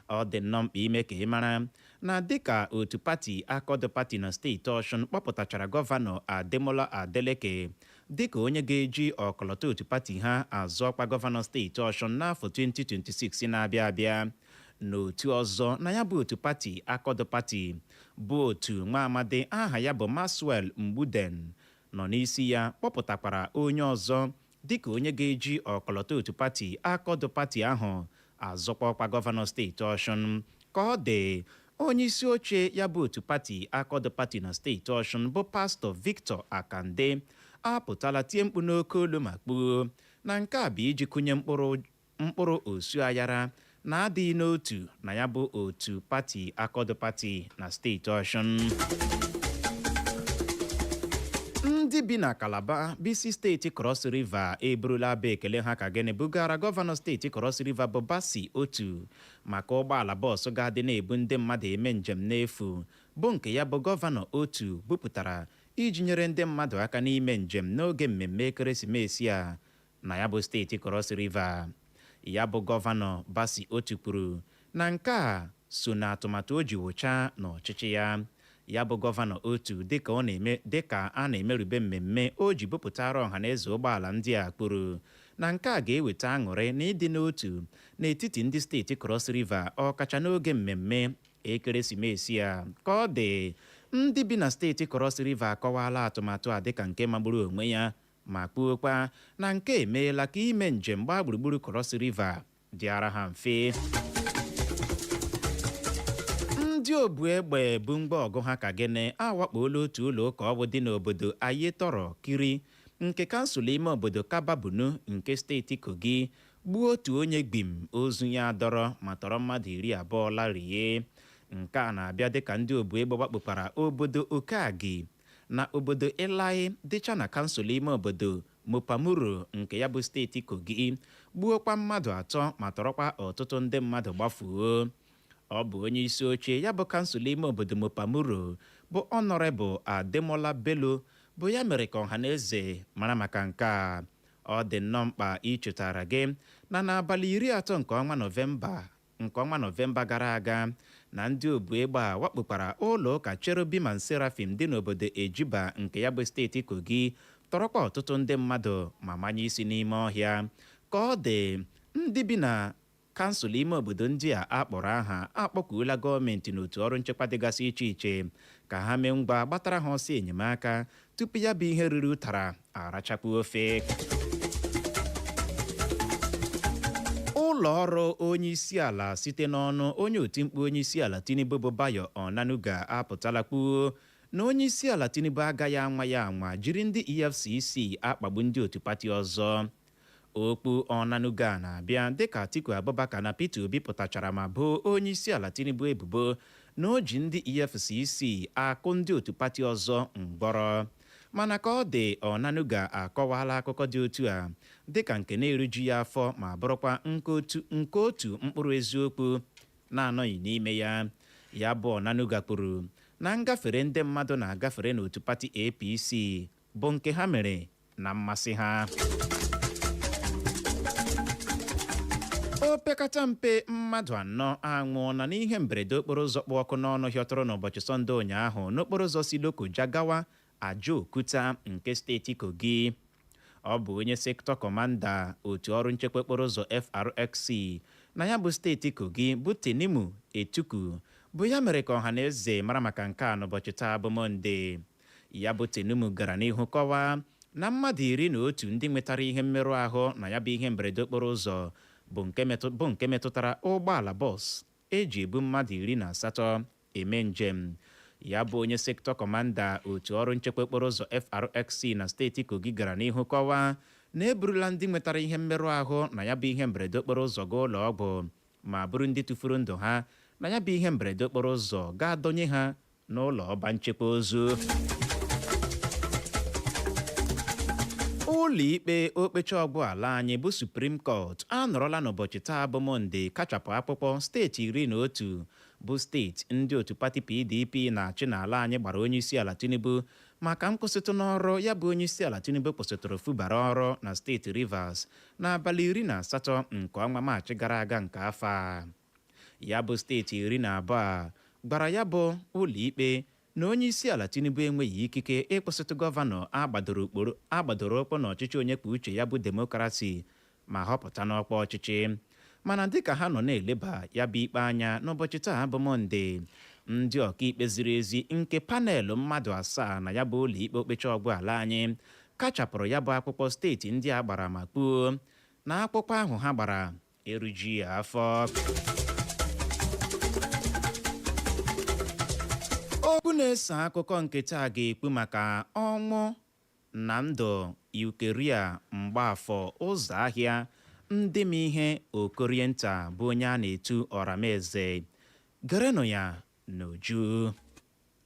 Ọ dị nnọọ mkpa ime ka ị mara na dịka otu pati Accord Party na steeti Ọshụn kpọpụtachara gọvanọ Ademola Adeleke dịka onye ga-eji ọkọlọtọ otu pati ha azọ ọkwa gọvanọ steeti Ọshụn n'afọ 2026 na-abịa abịa, n'otu ọzọ na ya bụ otu pati Accord Party bụ otu nwa amadi aha ya bụ Maxwell Mgbuden nọ n'isi ya kpọpụtakwara onye ọzọ dịka onye ga-eji ọkọlọtọ otu pati Accord Party ahụ azọkwa ọkwa gọvanọ steeti Ọshụn. Ka ọ dị, onye isi oche ya bụ otu pati Accord Party na steeti Ọshụn bụ Pastọ Victor Akande apụtala tie mkpu n'oke olu ma kpuo na nke a bụ iji kụnye mkpụrụ mkpụrụ osu ayara na adịghị n'otu na ya bụ otu pati Accord Party na steeti Ọshụn. Ndị bi na Calabar, bisi steeti Cross River, eburula abụ ekele ha ka gịnị bugara gọvanọ steeti Cross River bụ Bassey Otu maka ụgbọala bọọsụ ga-adị na-ebu ndị mmadụ eme njem n'efu, bụ nke ya bụ gọvanọ Otu bupụtara iji nyere ndị mmadụ aka n'ime njem n'oge mmemme ekeresimesi a na ya bụ steeti Cross River. Ya bụ gọvanọ Bassey Otu kwuru na nke a so na atụmatụ o ji wụchaa n'ọchịchị ya. Ya bụ gọvanọ Otu, dịka ọ na-eme dịka a na-emerube mmemme o ji bupụtara ọha na eze ụgbọala ndị a, kwuru na nke a ga-eweta aṅụrị na ịdị n'otu n'etiti ndị steeti Cross River, ọkacha n'oge mmemme ekeresimesi a. Ka ọ dị, ndị bi na steeti Cross River akọwala atụmatụ a dịka nke magburu onwe ya ma kpuokwa na nke emeela ka ime njem gbaa gburugburu Cross River dịara ha mfe. Ndị obu egbe bụ mgba ọgụ ha ka gịnị awakpola otu ụlọ ụka ọbụ dị n'obodo Ayetoro Kiri nke kansụl ime obodo Kababunu nke steeti Kogi, gbuo otu onye gbim, ozu ya dọrọ ma tọrọ mmadụ 20 larie. Nke a na-abịa dịka ndị obu egbe wakpokwara obodo Okeagi na obodo Ilai dịcha na kansụl ime obodo Mopamuro nke ya bụ steeti Kogi, gbuokwa mmadụ atọ ma tọrọkwa ọtụtụ ndị mmadụ gbafuo. Ọ bụ onye isi oche ya bụ kansụl ime obodo Mopamuro bụ Honorable Ademola Bello bụ ya mere ka ọha na eze mara maka nke a. Ọ dị nnọọ mkpa ichetara gị na n'abalị 30 nke ọnwa Nọvemba gara aga na ndị obu egbe a wakpokwara ụlọ ụka Cherubim and Seraphim dị n'obodo Ejiba nke ya bụ steeti Kogi, tọrọkwa ọtụtụ ndị mmadụ ma manye isi n'ime ọhịa. Ka ọ dị, ndị bi na kansụl ime obodo ndị a akpọrọ aha akpọkuola gọọmenti na otu ọrụ nchekwa dịgasị iche iche ka ha mee ngwa gbatara ha ọsọ enyemaka tupu ya bụ ihe ruru ụtara arachapụ ofe. Ụlọ ọrụ onye isi ala site n'ọnụ onye otimkpu onye isi ala Tinubu bụ Bayo Onanuga apụtala kwuo na onye isi ala Tinubu agaghị anwa ya anwa jiri ndị EFCC akpagbu ndị otu pati ọzọ. Okpu Onanuga na-abịa dịka Atiku Abubakar na Peter Obi pụtachara ma boo onye isi ala Tinubu ebubo na o ji ndị EFCC akụ ndị otu pati ọzọ mgbọrọ. Mana ka ọ dị, Onanuga akọwala akụkọ dị otu a dịka nke na-eruju ya afọ ma bụrụkwa nke otu mkpụrụ eziokwu na-anọghị n'ime ya. Ya bụ Onanuga kwuru Na ngafere ndị mmadụ na-agafere n'otu pati APC bụ nke ha mere na mmasị ha. Opekata mpe mmadụ anọ anwụọla n'ihe mberede okporo ụzọ kpụ ọkụ n'ọnụ hịọtụrụ n'ụbọchị Sọnde ụnyaahụ n'okporo ụzọ si Lokoja gawa Ajaokuta nke steeti Kogi. Ọ bụ onye sector commander otu ọrụ nchekwa okporo ụzọ FRSC na ya bụ steeti Kogi, bụ Tenimu Etuku, bụ ya mere ka ọha na eze mara maka nke a n'ụbọchị taa bụ Mọnde. Ya bụ Tenimu gara n'ihu kọwaa na mmadụ 11 ndị nwetara ihe mmerụ ahụ na ya bụ ihe mberede okporo ụzọ bụ nke metụtara ụgbọala bọs eji ebu mmadụ 18 eme njem. Ya bụ onye sector commander otu ọrụ nchekwa okporo ụzọ FRSC na steeti Kogi gara n'ihu kọwaa na eburula ndị nwetara ihe mmerụ ahụ na ya bụ ihe mberede okporo ụzọ gaa ụlọ ọgwụ, ma bụrụ ndị tụfuru ndụ ha na ya bụ ihe mberede okporo ụzọ ga-adọnye ha n'ụlọ ọba nchekwa ozu. Ụlọikpe okpecha ọgwụ ala anyị bụ Supreme Court anọrọla n'ụbọchị taa bụ Mọnde kachapụ akwụkwọ steeti 11 bụ steeti ndị otu pati PDP na-achị n'ala anyị gbara onyeisiala Tinubu maka nkwụsịtụ n'ọrụ ya bụ onyeisiala Tinubu kwụsịtụrụ Fubara ọrụ na steeti Rivers n'abalị 18 nke ọnwa Maachị gara aga nke afọ a. Ya bụ steeti 12 a gbara ya bụ ụlọikpe na onyeisiala Tinubu enweghị ikike ịkwụsịtụ gọvanọ agbadoro ụkpụ n'ọchịchị onye kwuo uche ya bụ demokrasi ma họpụta n'ọkwa ọchịchị. Mana dịka ha nọ na-eleba ya bụ ikpe anya n'ụbọchị taa bụ Mọnde, ndị ọkaikpe ziri ezi nke panelụ mmadụ asaa na ya bụ ụlọikpe okpecha ọgwụ ala anyị kachapụrụ ya bụ akwụkwọ steeti ndị a gbara ma kpuo na akwụkwọ ahụ ha gbara eruji afọ. Okwu na-eso akụkọ nke taa ga-ekwu maka ọnwụ na ndụ Eucharia Mgbafọ ụzọ ahịa ndị m ihe Okorienta bụ onye a na-etu Ọrameze. Gerenụ ya n'uju.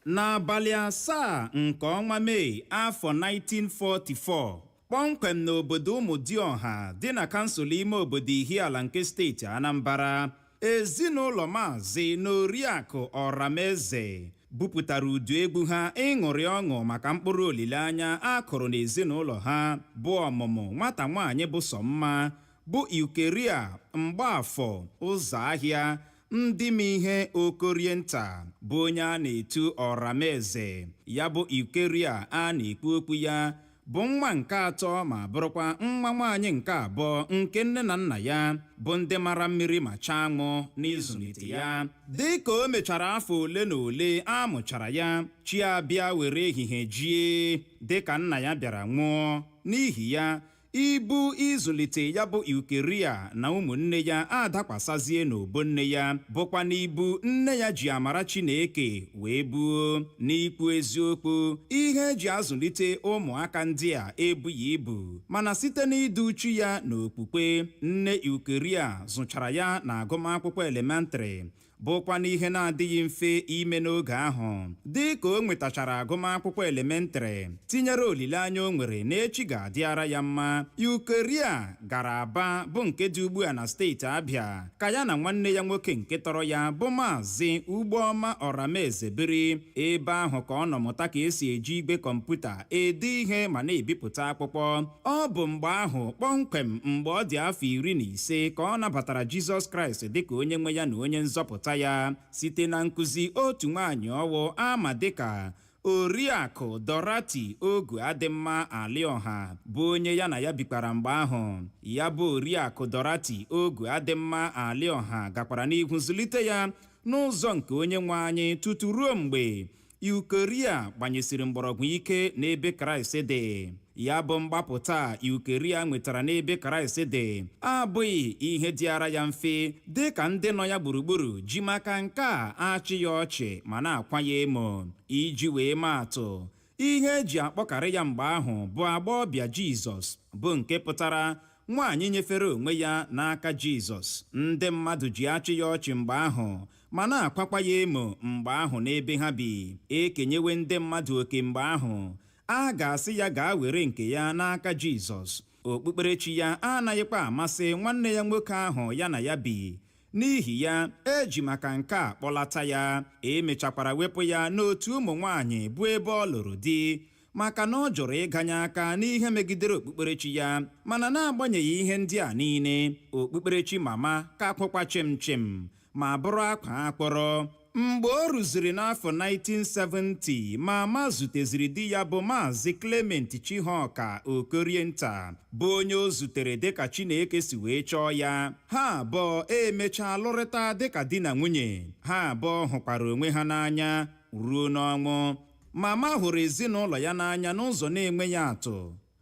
N'abalị 7 nke ọnwa Mee afọ 1944, kpọmkwem n'obodo Ụmụdịọha dị na kansụl ime obodo Ihiala nke steeti Anambra, ezinụlọ Maazị na Oriakụ Ọrameze bupụtara udu egwu ha ịṅụrị ọṅụ maka mkpụrụ olileanya a kụrụ n'ezinụlọ ha bụ ọmụmụ nwata nwaanyị bụ Sọmma bụ Eucharia Mgbafọ ụzọ ahịa ndị m ihe Okorienta bụ onye a na-etu Ọrameze. Ya bụ Eucharia a na-ekwu okwu ya bụ nwa nke atọ ma bụrụkwa nwa nwaanyị nke abụọ nke nne na nna ya bụ ndị mara mmiri ma chaa anwụ n'ịzụlite ya. Dị ka o mechara afọ ole na ole a mụchara ya, chi abịa were ehihie jie dị ka nna ya bịara nwụọ. N'ihi ya, ibu ịzụlite ya bụ Eucharia na ụmụnne ya adakwasazie n'obo nne ya, bụkwa n'ibu nne ya ji amara Chineke wee buo. N'ikwu eziokwu, ihe eji azụlite ụmụaka ndị a ebughị ibu, mana site n'ịdị uchu ya n'okwukwe, nne Eucharia zụchara ya na agụmakwụkwọ elementrị, bụkwa n'ihe na-adịghị mfe ime n'oge ahụ. Dị ka o nwetachara agụmakwụkwọ elementrị tinyere olileanya o nwere na echi ga-adịara ya mma, Eucharia gara Aba bụ nke dị ugbu a na steeti Abịa ka ya na nwanne ya nwoke nke tọrọ ya bụ Maazị Ugboọma Ọrameze biri. Ebe ahụ ka ọ nọ mụta ka esi eji igwe kọmputa ede ihe ma na-ebipụta akwụkwọ. Ọ bụ mgbe ahụ kpọmkwem mgbe ọ dị afọ 15 ka ọ nabatara Jizọs Kraịst dịka onye nwe ya na onye nzọpụta ya site na nkụzi otu nwaanyị ọwụ ama dịka Oriakụ Dorothy Ogu Adịmma Alịọha bụ onye ya na ya bikwara mgbe ahụ. Ya bụ Oriakụ Dorothy Ogu Adịmma Alịọha gakwara n'ihu zụlite ya n'ụzọ nke onye nwe anyị tutu ruo mgbe Eucharia gbanyesiri mgbọrọgwụ ike n'ebe Kraịst dị. Ya bụ mgbapụta Eucharia nwetara n'ebe Kraịst dị abụghị ihe dịara ya mfe, dị ka ndị nọ ya gburugburu ji maka nke a achị ya ọchị ma na-akwa ya emo. Iji wee maatụ, ihe eji akpọkarị ya mgbe ahụ bụ agbọghọbịa Jizọs, bụ nke pụtara nwaanyị nyefere onwe ya n'aka Jizọs. Ndị mmadụ ji achị ya ọchị mgbe ahụ ma na-akwakwa ya emo mgbe ahụ n'ebe ha bi. Ekenyewe ndị mmadụ oke mgbe ahụ, a ga-asị ya gaa were nke ya n'aka Jizọs. Okpukperechi ya anaghịkwa amasị nwanne ya nwoke ahụ ya na ya bi. N'ihi ya, eji maka nke a kpọlata ya. Emechakwara wepụ ya n'otu ụmụ nwanyị bụ ebe ọ lụrụ di, maka na ọ jụrụ ịganye aka n'ihe megidere okpukperechi ya. Mana n'agbanyeghị ihe ndị a niile, okpukperechi mama ka kwụkwa chim chim ma bụrụ akwa akpọrọ. Mgbe o ruziri n'afọ 1970, mama zuteziri di ya bụ Maazị Clement Chihoka Okorienta, bụ onye o zutere dịka Chineke si wee chọọ ya. Ha abụọ emechaa lụrịta dịka di na nwunye. Ha abụọ hụkwara onwe ha n'anya ruo n'ọnwụ. Mama hụrụ ezinụlọ ya n'anya n'ụzọ na-enweghị atụ.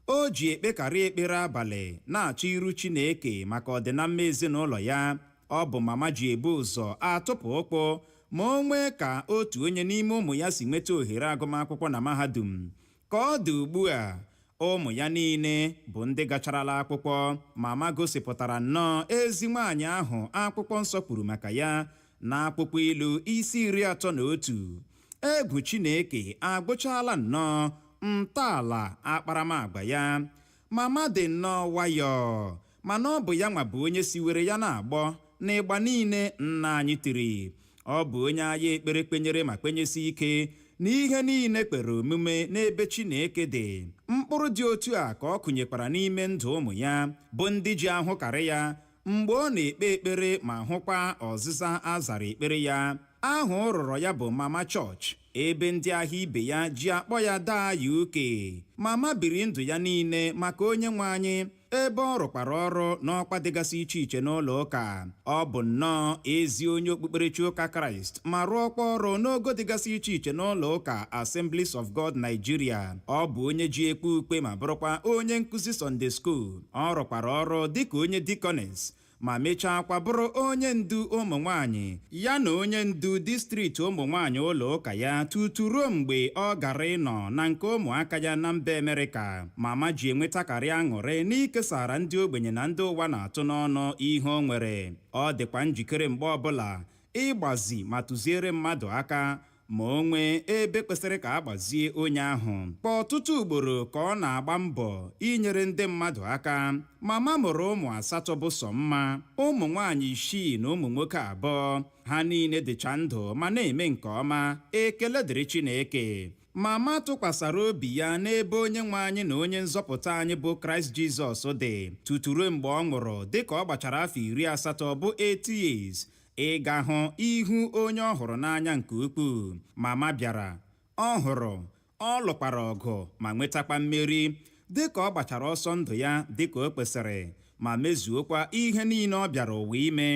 O ji ekpekarị ekpere abalị na-achọ iru Chineke maka ọdịnamma ezinụlọ ya. Ọ bụ mama ji ebu ụzọ atụpụ ụkwụ ma o nwee ka otu onye n'ime ụmụ ya si nweta ohere agụmakwụkwọ na mahadum. Ka ọ dị ugbu a, ụmụ ya niile bụ ndị gacharala akwụkwọ. Mama gosipụtara nnọọ ezi nwaanyị ahụ akwụkwọ nsọ kwuru maka ya na akwụkwọ Ilu isi 31. Egwu Chineke agwụchala nnọọ ntọala akparamagwa ya. Mama dị nnọọ nwayọọ, mana ọ bụ ya nwa bụ onye siwere ya na-agbọ n'ịgba niile nna anyị tiri. Ọ bụ onye agha ekpere kpenyere ma kpenyesi ike na ihe niile kpere omume n'ebe Chineke dị. Mkpụrụ dị otu a ka ọ kụnyekwara n'ime ndụ ụmụ ya, bụ ndị ji ahụkarị ya mgbe ọ na-ekpe ekpere ma hụkwa ọzịza a zara ekpere ya. Aha ọ rụrọ ya bụ Mama Chọọchị, ebe ndị ahịa ibe ya ji akpọ ya daa ya uke. Mama biri ndụ ya niile maka onye nwe anyị, ebe ọ rụkwara ọrụ n'ọkwa dịgasị iche iche n'ụlọ ụka. Ọ bụ nnọọ ezi onye okpukperechi ụka Kraịst ma rụọkwa ọrụ n'ogo dịgasị iche iche n'ụlọ ụka Assemblies of God Nigeria. Ọ bụ onye ji ekpe ukpe ma bụrụkwa onye nkụzi Sunday School. Ọ rụkwara ọrụ dịka onye deaconess ma mechaakwa bụrụ onye ndu ụmụ nwanyị ya na onye ndu distrikti ụmụ nwanyị ụlọ ụka ya, tutu ruo mgbe ọ gara ịnọ na nke ụmụaka ya na mba Amerịka. Mama ji enwetakarị aṅụrị n'ikesara ndị ogbenye na ndị ụwa na-atụ n'ọnụ ihe o nwere. Ọ dịkwa njikere mgbe ọbụla ịgbazi ma tụziere mmadụ aka ma o nwee ebe kwesịrị ka a gbazie onye ahụ. Kwa ọtụtụ ugboro ka ọ na-agba mbọ inyere ndị mmadụ aka. Mama mụrụ ụmụ 8 bụ sọ mma, ụmụ nwaanyị 6 na ụmụ nwoke 2. Ha niile dịcha ndụ ma na-eme nke ọma. Ekele dịrị Chineke. Mama tụkwasara obi ya n'ebe onye nwe anyị na onye nzọpụta anyị bụ Kraịst Jizọs dị, tutu ruo mgbe ọ nwụrụ dịka ọ gbachara afọ 80 bụ 80 years, ịga hụ ihu onye ọ hụrụ n'anya nke ukwuu. Mama bịara, ọ hụrụ, ọ lụkwara ọgụ ma nwetakwa mmeri dịka ọ gbachara ọsọ ndụ ya dịka o kwesịrị ma mezuokwa ihe niile ọ bịara ụwa ime.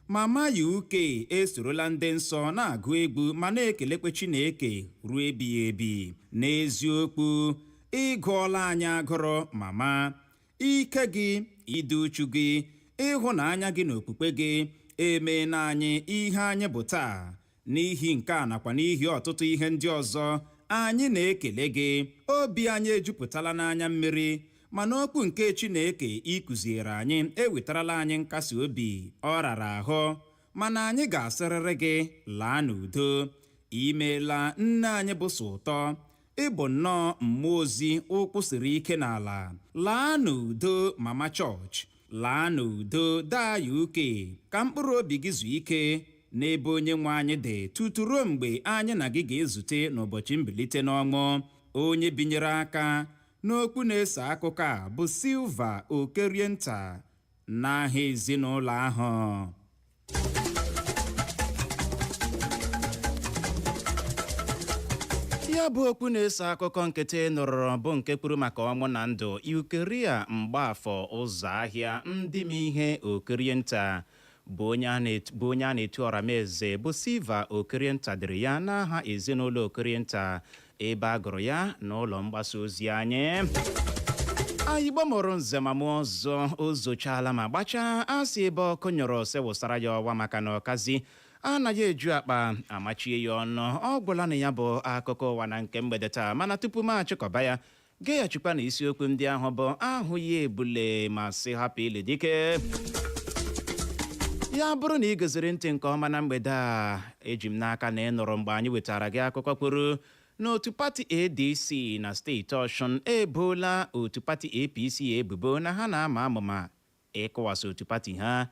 Mama UK esorola ndị nsọ na-agụ egwu ma na-ekelekwe Chineke ruo ebighị ebi. N'eziokwu, ịgụọla anyị agụrụ mama. Ike gị, ịdị uchu gị, ịhụnanya gị na okwukwe gị emeela anyị ihe anyị bụ taa. N'ihi nke a nakwa n'ihi ọtụtụ ihe ndị ọzọ, anyị na-ekele gị. Obi anyị ejupụtala n'anya mmiri, mana okwu nke Chineke ịkụziere anyị ewetarala anyị nkasi obi. Ọ rara ahụ, mana anyị ga-asịrịrị gị laa n'udo. Imeela nne anyị bụ sọ ụtọ, ịbụ nnọọ mmụọ ozi ụkwụ siri ike n'ala. Laa n'udo Mama Chọọchị, laa n'udo daa ya uke, ka mkpụrụ obi gị zuo ike n'ebe onye nwe anyị dị, tutu ruo mgbe anyị na gị ga-ezute n'ụbọchị mbilite n'ọnwụ. Onye binyere aka n'okwu na-ese akụkọ a bụ Silva Okerienta n'aha ezinụlọ ahụ. Ya bụ okwu na-eso akụkọ nkịtị nụrụ bụ nke kwuru maka ọnwụ na ndụ Eucharia Mgbafọ ụzọ ahịa ndị m ihe Okerienta bụ onye a na-etu ọrameze bụ Silva Okerienta dịrị ya n'aha ezinụlọ Okerienta, ebe a gụrụ ya n'ụlọ mgbasa ozi anyị. Igbo mụrụ nze ma mụọ ọzọ, o zochala ma gbachaa asị ebe ọkụ nyụrụ sị wụsara ya ọwa, maka na ọkazi anaghị eju akpa amachie ya ọnụ. Ọ gwụla na ya bụ akụkọ ụwa na nke mgbede taa, mana tupu m achịkọba ya, geghachikwa na isiokwu ndị ahụ bụ ahụghị ebule ma sị hapụ ili dike. Ya bụrụ na ị goziri ntị nke ọma na mgbede a, eji m n'aka na ị nụrụ mgbe anyị wetara gị akụkọ kwuru n'otu pati ADC na steeti Ọshụn ebola otu pati APC ebubo na ha na-ama amụma ịkụwasị otu pati ha.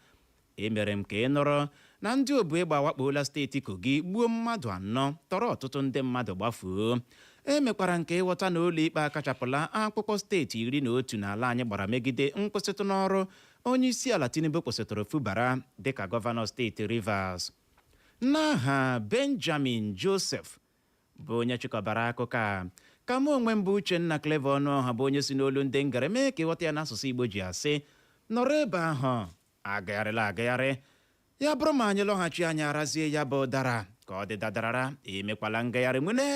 Emere m ka ị nụrụ na ndị obu egbe awakpola steeti Kogi, gbuo mmadụ anọ, tọrọ ọtụtụ ndị mmadụ gbafuo. Emekwara nke ịghọta na ụlọ ikpe akachapụla akwụkwọ steeti 11 n'ala anyị gbara megide nkwụsịtụ n'ọrụ onye isi ala Tinubu kwụsịtụrụ Fubara dịka gọvanọ steeti Rivers. N'aha Benjamin Joseph bụ onye chịkọbara akụkọ a, ka mụ onwe m bụ Uchenna Clever Ọnụọha, bụ onye si n'olu ndị ngara mee ka ịghọta ya n'asụsụ Igbo, ji asị nọrọ ebe ahụ, agagharịla agagharị. Ya bụrụ ma anyị lọghachi, anyị arazie ya bụ ụdara ka ọ dị dadarara. Emekwala ngagharị nwene.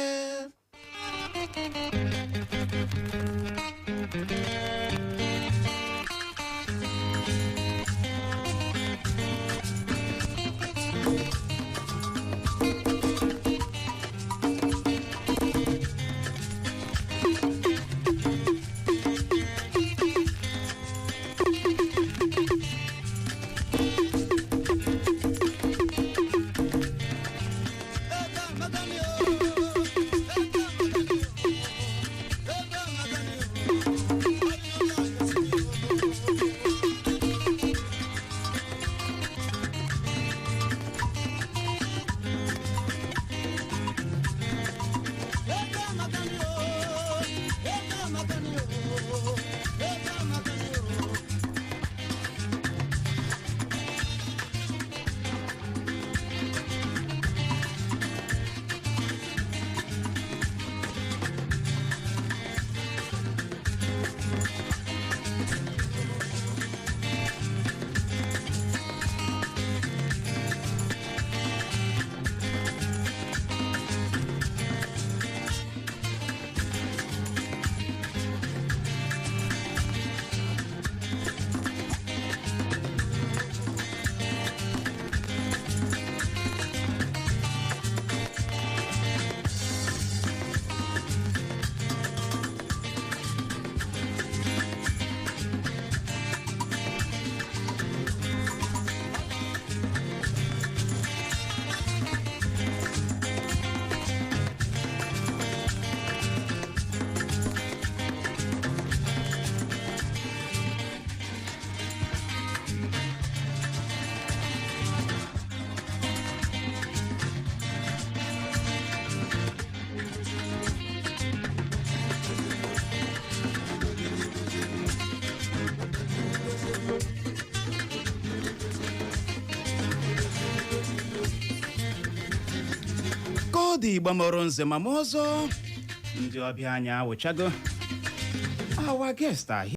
Ka ọ dị, Igbo mụrụ nze ma m ọzọ, ndị ọbịa anyị awụchago. Our guest are here.